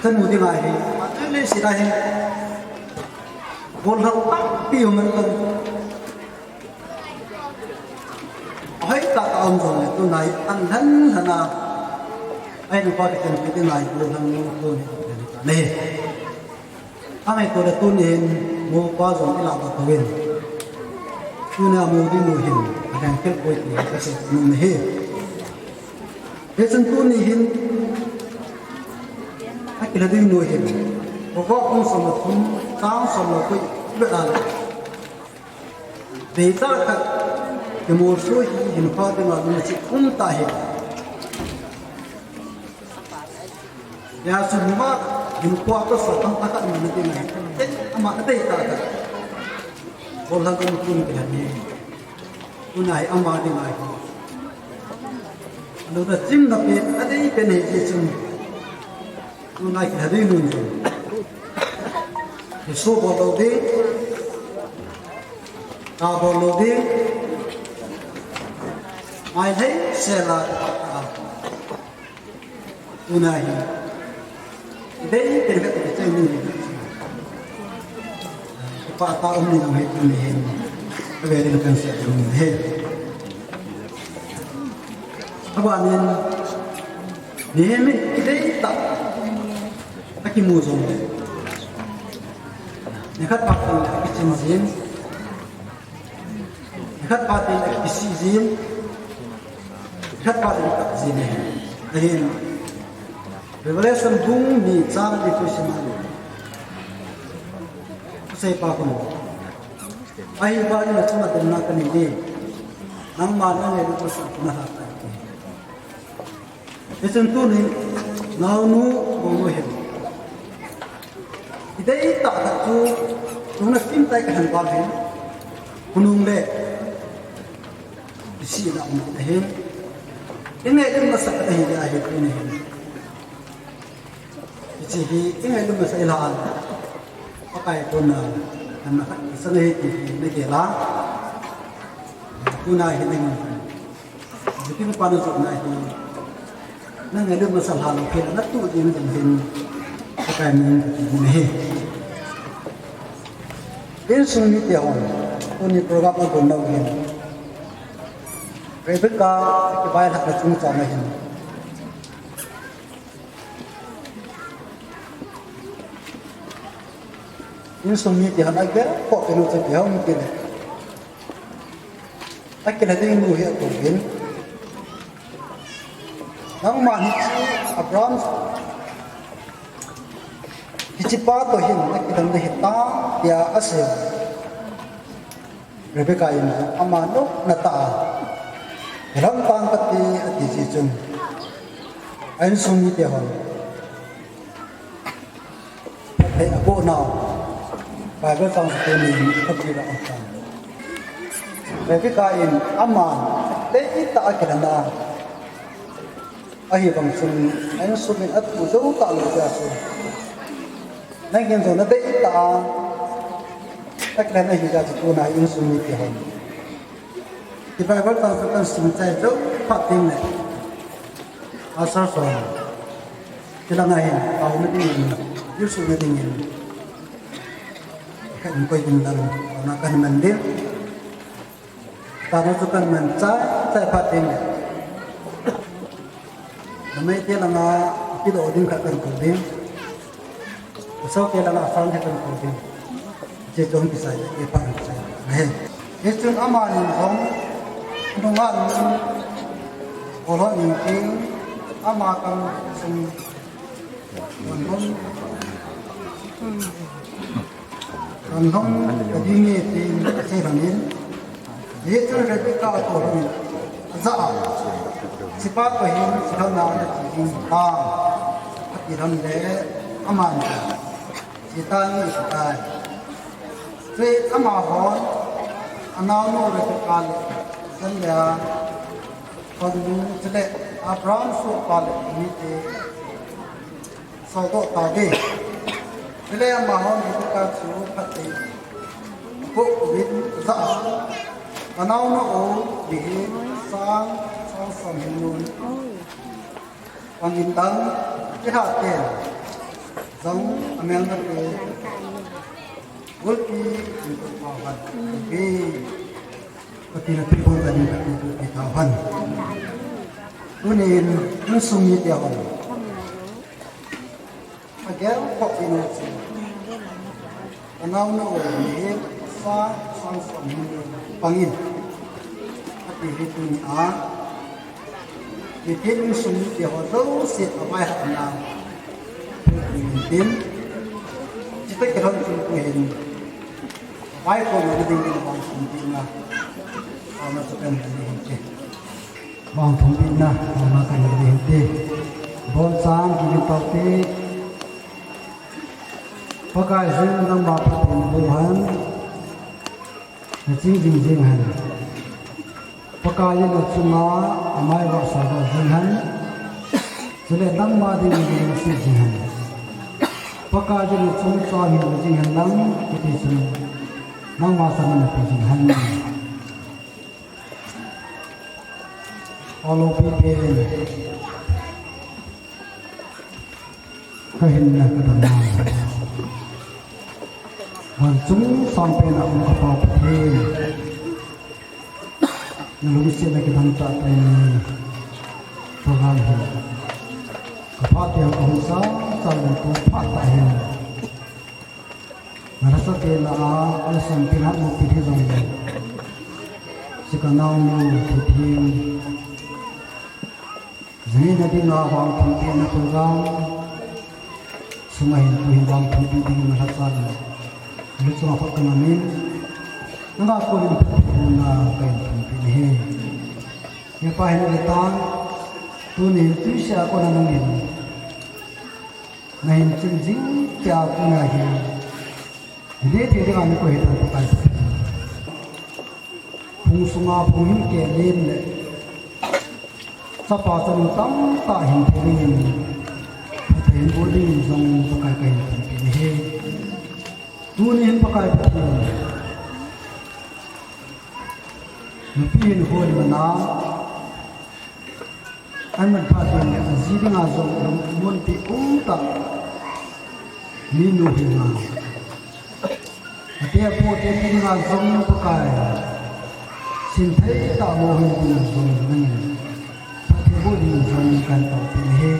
Chanu ding la hi. Atu le si la hi. Bol hak pa pi man kan. Ahoi tah a um jong le tunai an lhan lhan a. Ai nu pa kichen pi te nai ko lhan nu ko ni ko ni ta nei. Angai ko le tuni hin mo pa jong ila ba ko win. Tuni a mo di mo hin. Adang kel ko ti ka se nu ni hi. Hichun tuni hin. Akila di mo hin. Ko ko kum som thum, tang som lo ko be a. Deitah khat, kimolso hi hinkho dinga lungset um tah hi. Hijeh chun ama hinkho a tosa tamtah khat aman ding ahi. Ama adeitah khat. Bolhang um tun kihen hi. Tuna hi ama ding ahi. Luna chimna pen adei pen hi jeh chun. Tuna kilha ding nun jong. Hichu bol lou ding. Ka bol lou ding. Mai lhei sela. Tuna hi. Dei pen ka chai ni. Pa ta um ni nang hi tuni hin. Ka ve ding kan se ni hi. Abanin. Ni hi mi dei ta. Akimu jong le. Nikhat phat in akichin jin. Nikhat phat in akisi jin. Nikhat phat in akap jin. Ahin. Revelation bung ni chang ni tu siman. Kusei pa kun. Ahi ba ni na chama den na kani ni. Nangma na ngai lu ko sa na ha ta. Hichun tuni, naonu, bonu hin. Idei tah tah chu, nungna sim tai kahin bal hin. Khonung le, isi na um ahin. Ingai lim masat ahi ya hi tuni hin. Hiche hi, ingai lim masat ila an. Pakai kona, an na khat, isa na hi ti hi, na gel a. Tuna hi na ngin. Jipin pa na jop na hi. Na ngai lut masa lha lou kei la na tu ding ding hin. Ka kai min ka ti ding hi. Insung mite hon. Tuni program a gon nau hin. Rebecca kibai lhah na chungchang a hin. Insung mite hon a gel ko ke nu chu ti hon ti le. Akilha ding nu hi akou in. Nangma hiche Abraham, hiche pa toh hin nakidan nahi tam, tia asei. Rebecca in ama nopna tah a, "Hilang tang kate," ati jeh chun, a insung mite hon. Hei, aboh nau. Bible chang chu tuni in ka ti ra ang chan. Rebecca in aman, dei tah a kilhon a. Ahivang chun, a insung in atu jou talou jeh chun. Nangin jong nadei tah a. Akilhon ahi jeh chun tuna insung mite hon. Ti Bible chang chu kahin sim chai jou phat teng le. Pastor son. Ti lang a hin, pao na ding in, Jesu na ding in. Kahin koi ding lang, na kahin man ding. Tana chu kan man chai chai phat ding le. Namai te langa kido ding khat kan ko ding. Asau te langa sang khat kan ko ding. Che chong kisai le e pa kisai. He. He chun ama nin hong nunga nun. Olo nin king ama kam sung. Kan hong, kan hong ka ding e tin asei lhonin. Hichun Rebecca atoh lhonin. Aja a. Sipa toh hin, silhona ana ti ding ta. Ati lhon le, aman. Sita ni sitai. Chule amahon, anaonu Rebecca le, jan le a, kanu chule, Abraham sohpa le, mite, Soldoh tauve. Chule amahon Rebecca chu phatthei boh uvin aja a. Kanaonu mihem sang, sang som hin nun. Pang in dang, kilhah ten. Jong amelmate. Gulpi, in ko pa han. Pathen a thupha ka ding ka ti tu ti tau han. Tunin, insung mite hon. Agel khop in a chi. Kanaonu mihem sang, sang som hin pang in. Ati hi tuni a. Pathen insung mite ho jouse avai hatna. Tin. Chutah kilhon chun tuhin. Avai kona dingin vangthumpina. Ama chu kan ni hin te. Vangthumpina, ama kan ni hin te. Bonchan kigin tau te. Pakai jin nangma Pathen bu han. Na ching jing jing han. Pakai in achunga amai vahsa vah jing hen. Chule nangma ding ding na sih jing hen. Pakai in achung chang hin jing hen lang kiti chun nangma sang na pi jing hen. Alopi pen. Ka hinna ka damna. Van chung sang pen a um ka Pa Pathen. Na lungsetna kidang tah tah in program hi ka phat teng ka hung sa sa leng tu phat tah hin. Na lhasa te lah a, a lhasam pi hat mo pi thi jong le. Si ka nao mo pi thi. Jani na dinga vangthumpina program sunga hin tuhin vangthumpi dingin na lhacha le. Luchunga khut ka ngamin. Nanga konin phatthei bohna kahin thumpi nahi. Hepa hin le tan. Tuni hin tuisia kona nangin. Nahin ching jing tia kona hin. Hile thei dinga nakoi hitan Pakai. Phung sunga phung hin keh len le. Chapa chanu tamtah hin thei dingin. Pathen bol dingin jong Pakai kahin thumpi nahi. Tuni hin Pakai Pathen. Nupi hin hoi mana. Aman pha ding le aji dinga jong lungmon ti um tah. Minu hi nga. Ate apo te dinga jong Pakai. Sin thei tah mo hin dinga jong nangin. Phatthei boh ding jong kan tao pi nahi.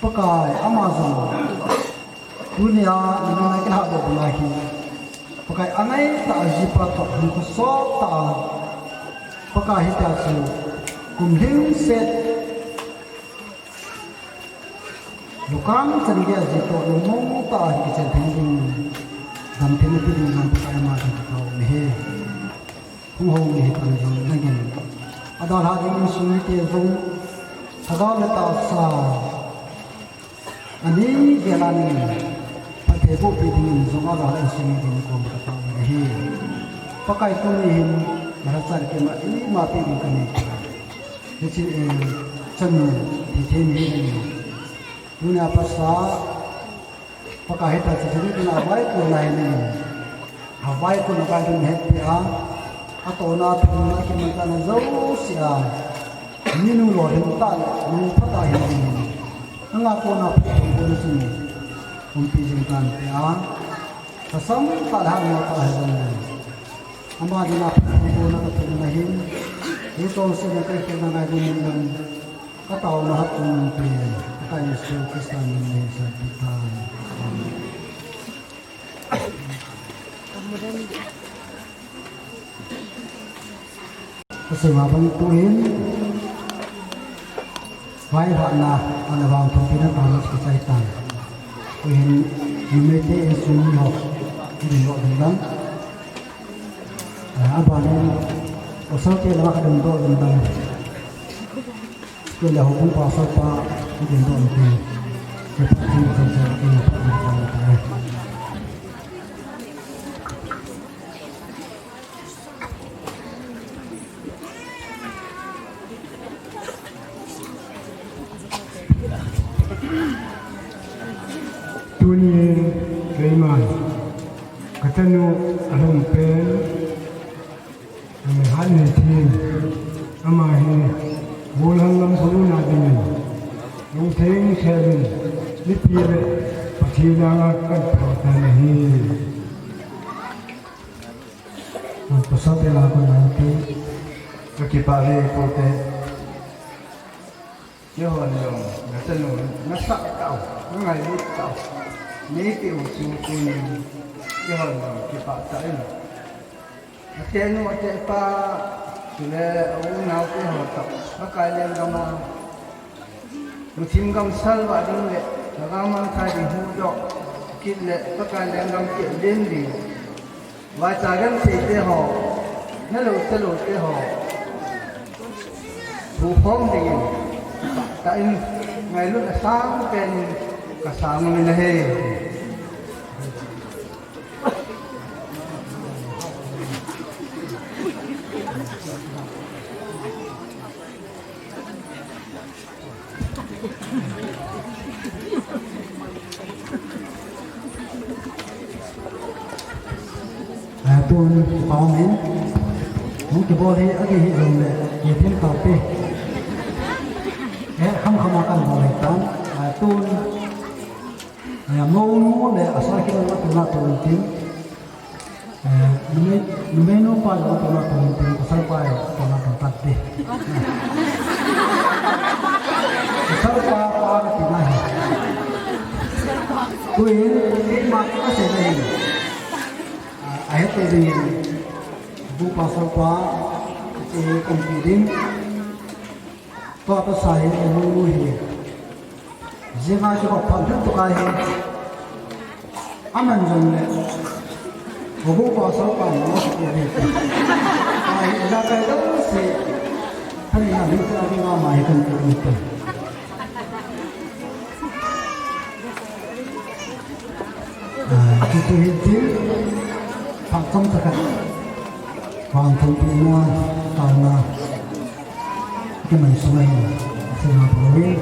Pakai ama jong. Tunia, nang ngai kilhah doh bula hi. Pakai angai tah a jipa toh, hung khosot tah a. Pakai hitia chu, kum lhingset. Lukang chan gei a ji toh, lungmong tah a hi kichen thei ding. Dam thei na pi ding lam Pakai ama ding ka tao nahi. Hung hou ni hi pan jong nangin. Adalhah ding insung mite jong. Lhagao le tahsa. Ani gel a nangin. Phatthei bohpi dingin jong adalhah insung mite ni kom ka tao nahi. Pakai tuni hin. Nalhachal keima ima pe ding kanei. Hiche, eh, chanu, ti thei ni hi nangin. Tuna pasa. Pakai hitia chu jing tina vaikon a hin. Avaikon a vailhun hetpeh a. Atohna thumna kimanchahna jouse a. Minu lolhing tah le, nu phatah hin. Nanga kona phatthei bohna chun. Umpi jing tan tia. Kasam tah le hatmo tah hi jong. Ama dinga phatthei bohna kathum na hin, hiche chonsetna kahin khelna ngaidam in lang, kataona hatchungnung pen, Pakai Jesu Christa min in kahin sanpeh tai. Amen. Kasei ma bang tuhin, vaihomna, ana vangthumpina taona chu kichai tan. Tuhin, numeite insung ho, idin doh ding lang. Ah, abanin, pasalte lama kadin doh ding lang. Kile houbung pasal pa, idin doh ding. Kipah thim chomcha, kipah thim chomcha. Tunin keiman kachanu alhumpen, Hanheithem, ama hi gollhang lam khonung a dingin lungtheng theng in mipi le Pathen anga kahin phatthei nahi. Pasal te la kon nante. Kakipah e, pu te. Keihon jong nachanu nasah tau, nangailut tau, neipeh u chu tunin keihon jong kipah tah in. Atenu atepa, chule aunau te ho toh Pakai lenggam a lungthim gamsal vah ding le lhagao mangthah ding huhdoh kit le Pakai lenggam keh len ding. Vaicha genthei te ho, nalou talou te ho, huhkhom dingin, tah in, ngailutna sangpen in kasang uvin ahi. Ah, tun, kipah um in. Hung kibol hi, agi hi jong le, kipah tauve. Eh, kham kham a kan bol hi tan. Ah, tun, eh, mounu le, asa kilo na tuna tun tin. Eh, numei, numei nupa jong tuna tun tin, pasal pa jong tuna tun tan te. Pasal pa, pa na tina hi. Tuin, keima kasei na hi. Ah, ahet ding, bu pasal pa, eh, kan ti ding. Tua tasa hi, eh, mounu hi. Jing a chu ka phan thei tuk ahi. Aman jong le. Houbung pasal pa mo si ahi. Ahi, ila kai dong si. Thani na ni sa ni ma mai kan tu ni tu. Ah, tu tu hi tin. Phat chomcha khat. Vangthumpina, taona. Kei mai sunga hin, sima bawin.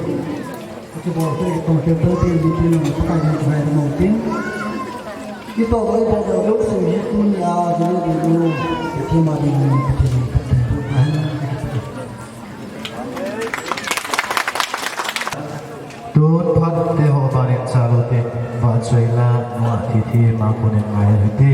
Kei bawte, kei tong kei tong kei ni kei nong, Pakai nong kei nong tin. Kei to bawin, bawin, bawin, sing hi tunia, jini di nong, kei ma di nong, kei nong, kei nong, kei nong. Tun phat te ho banin salo te, vahchoina, nunga thithi, ma kunin ngai hite.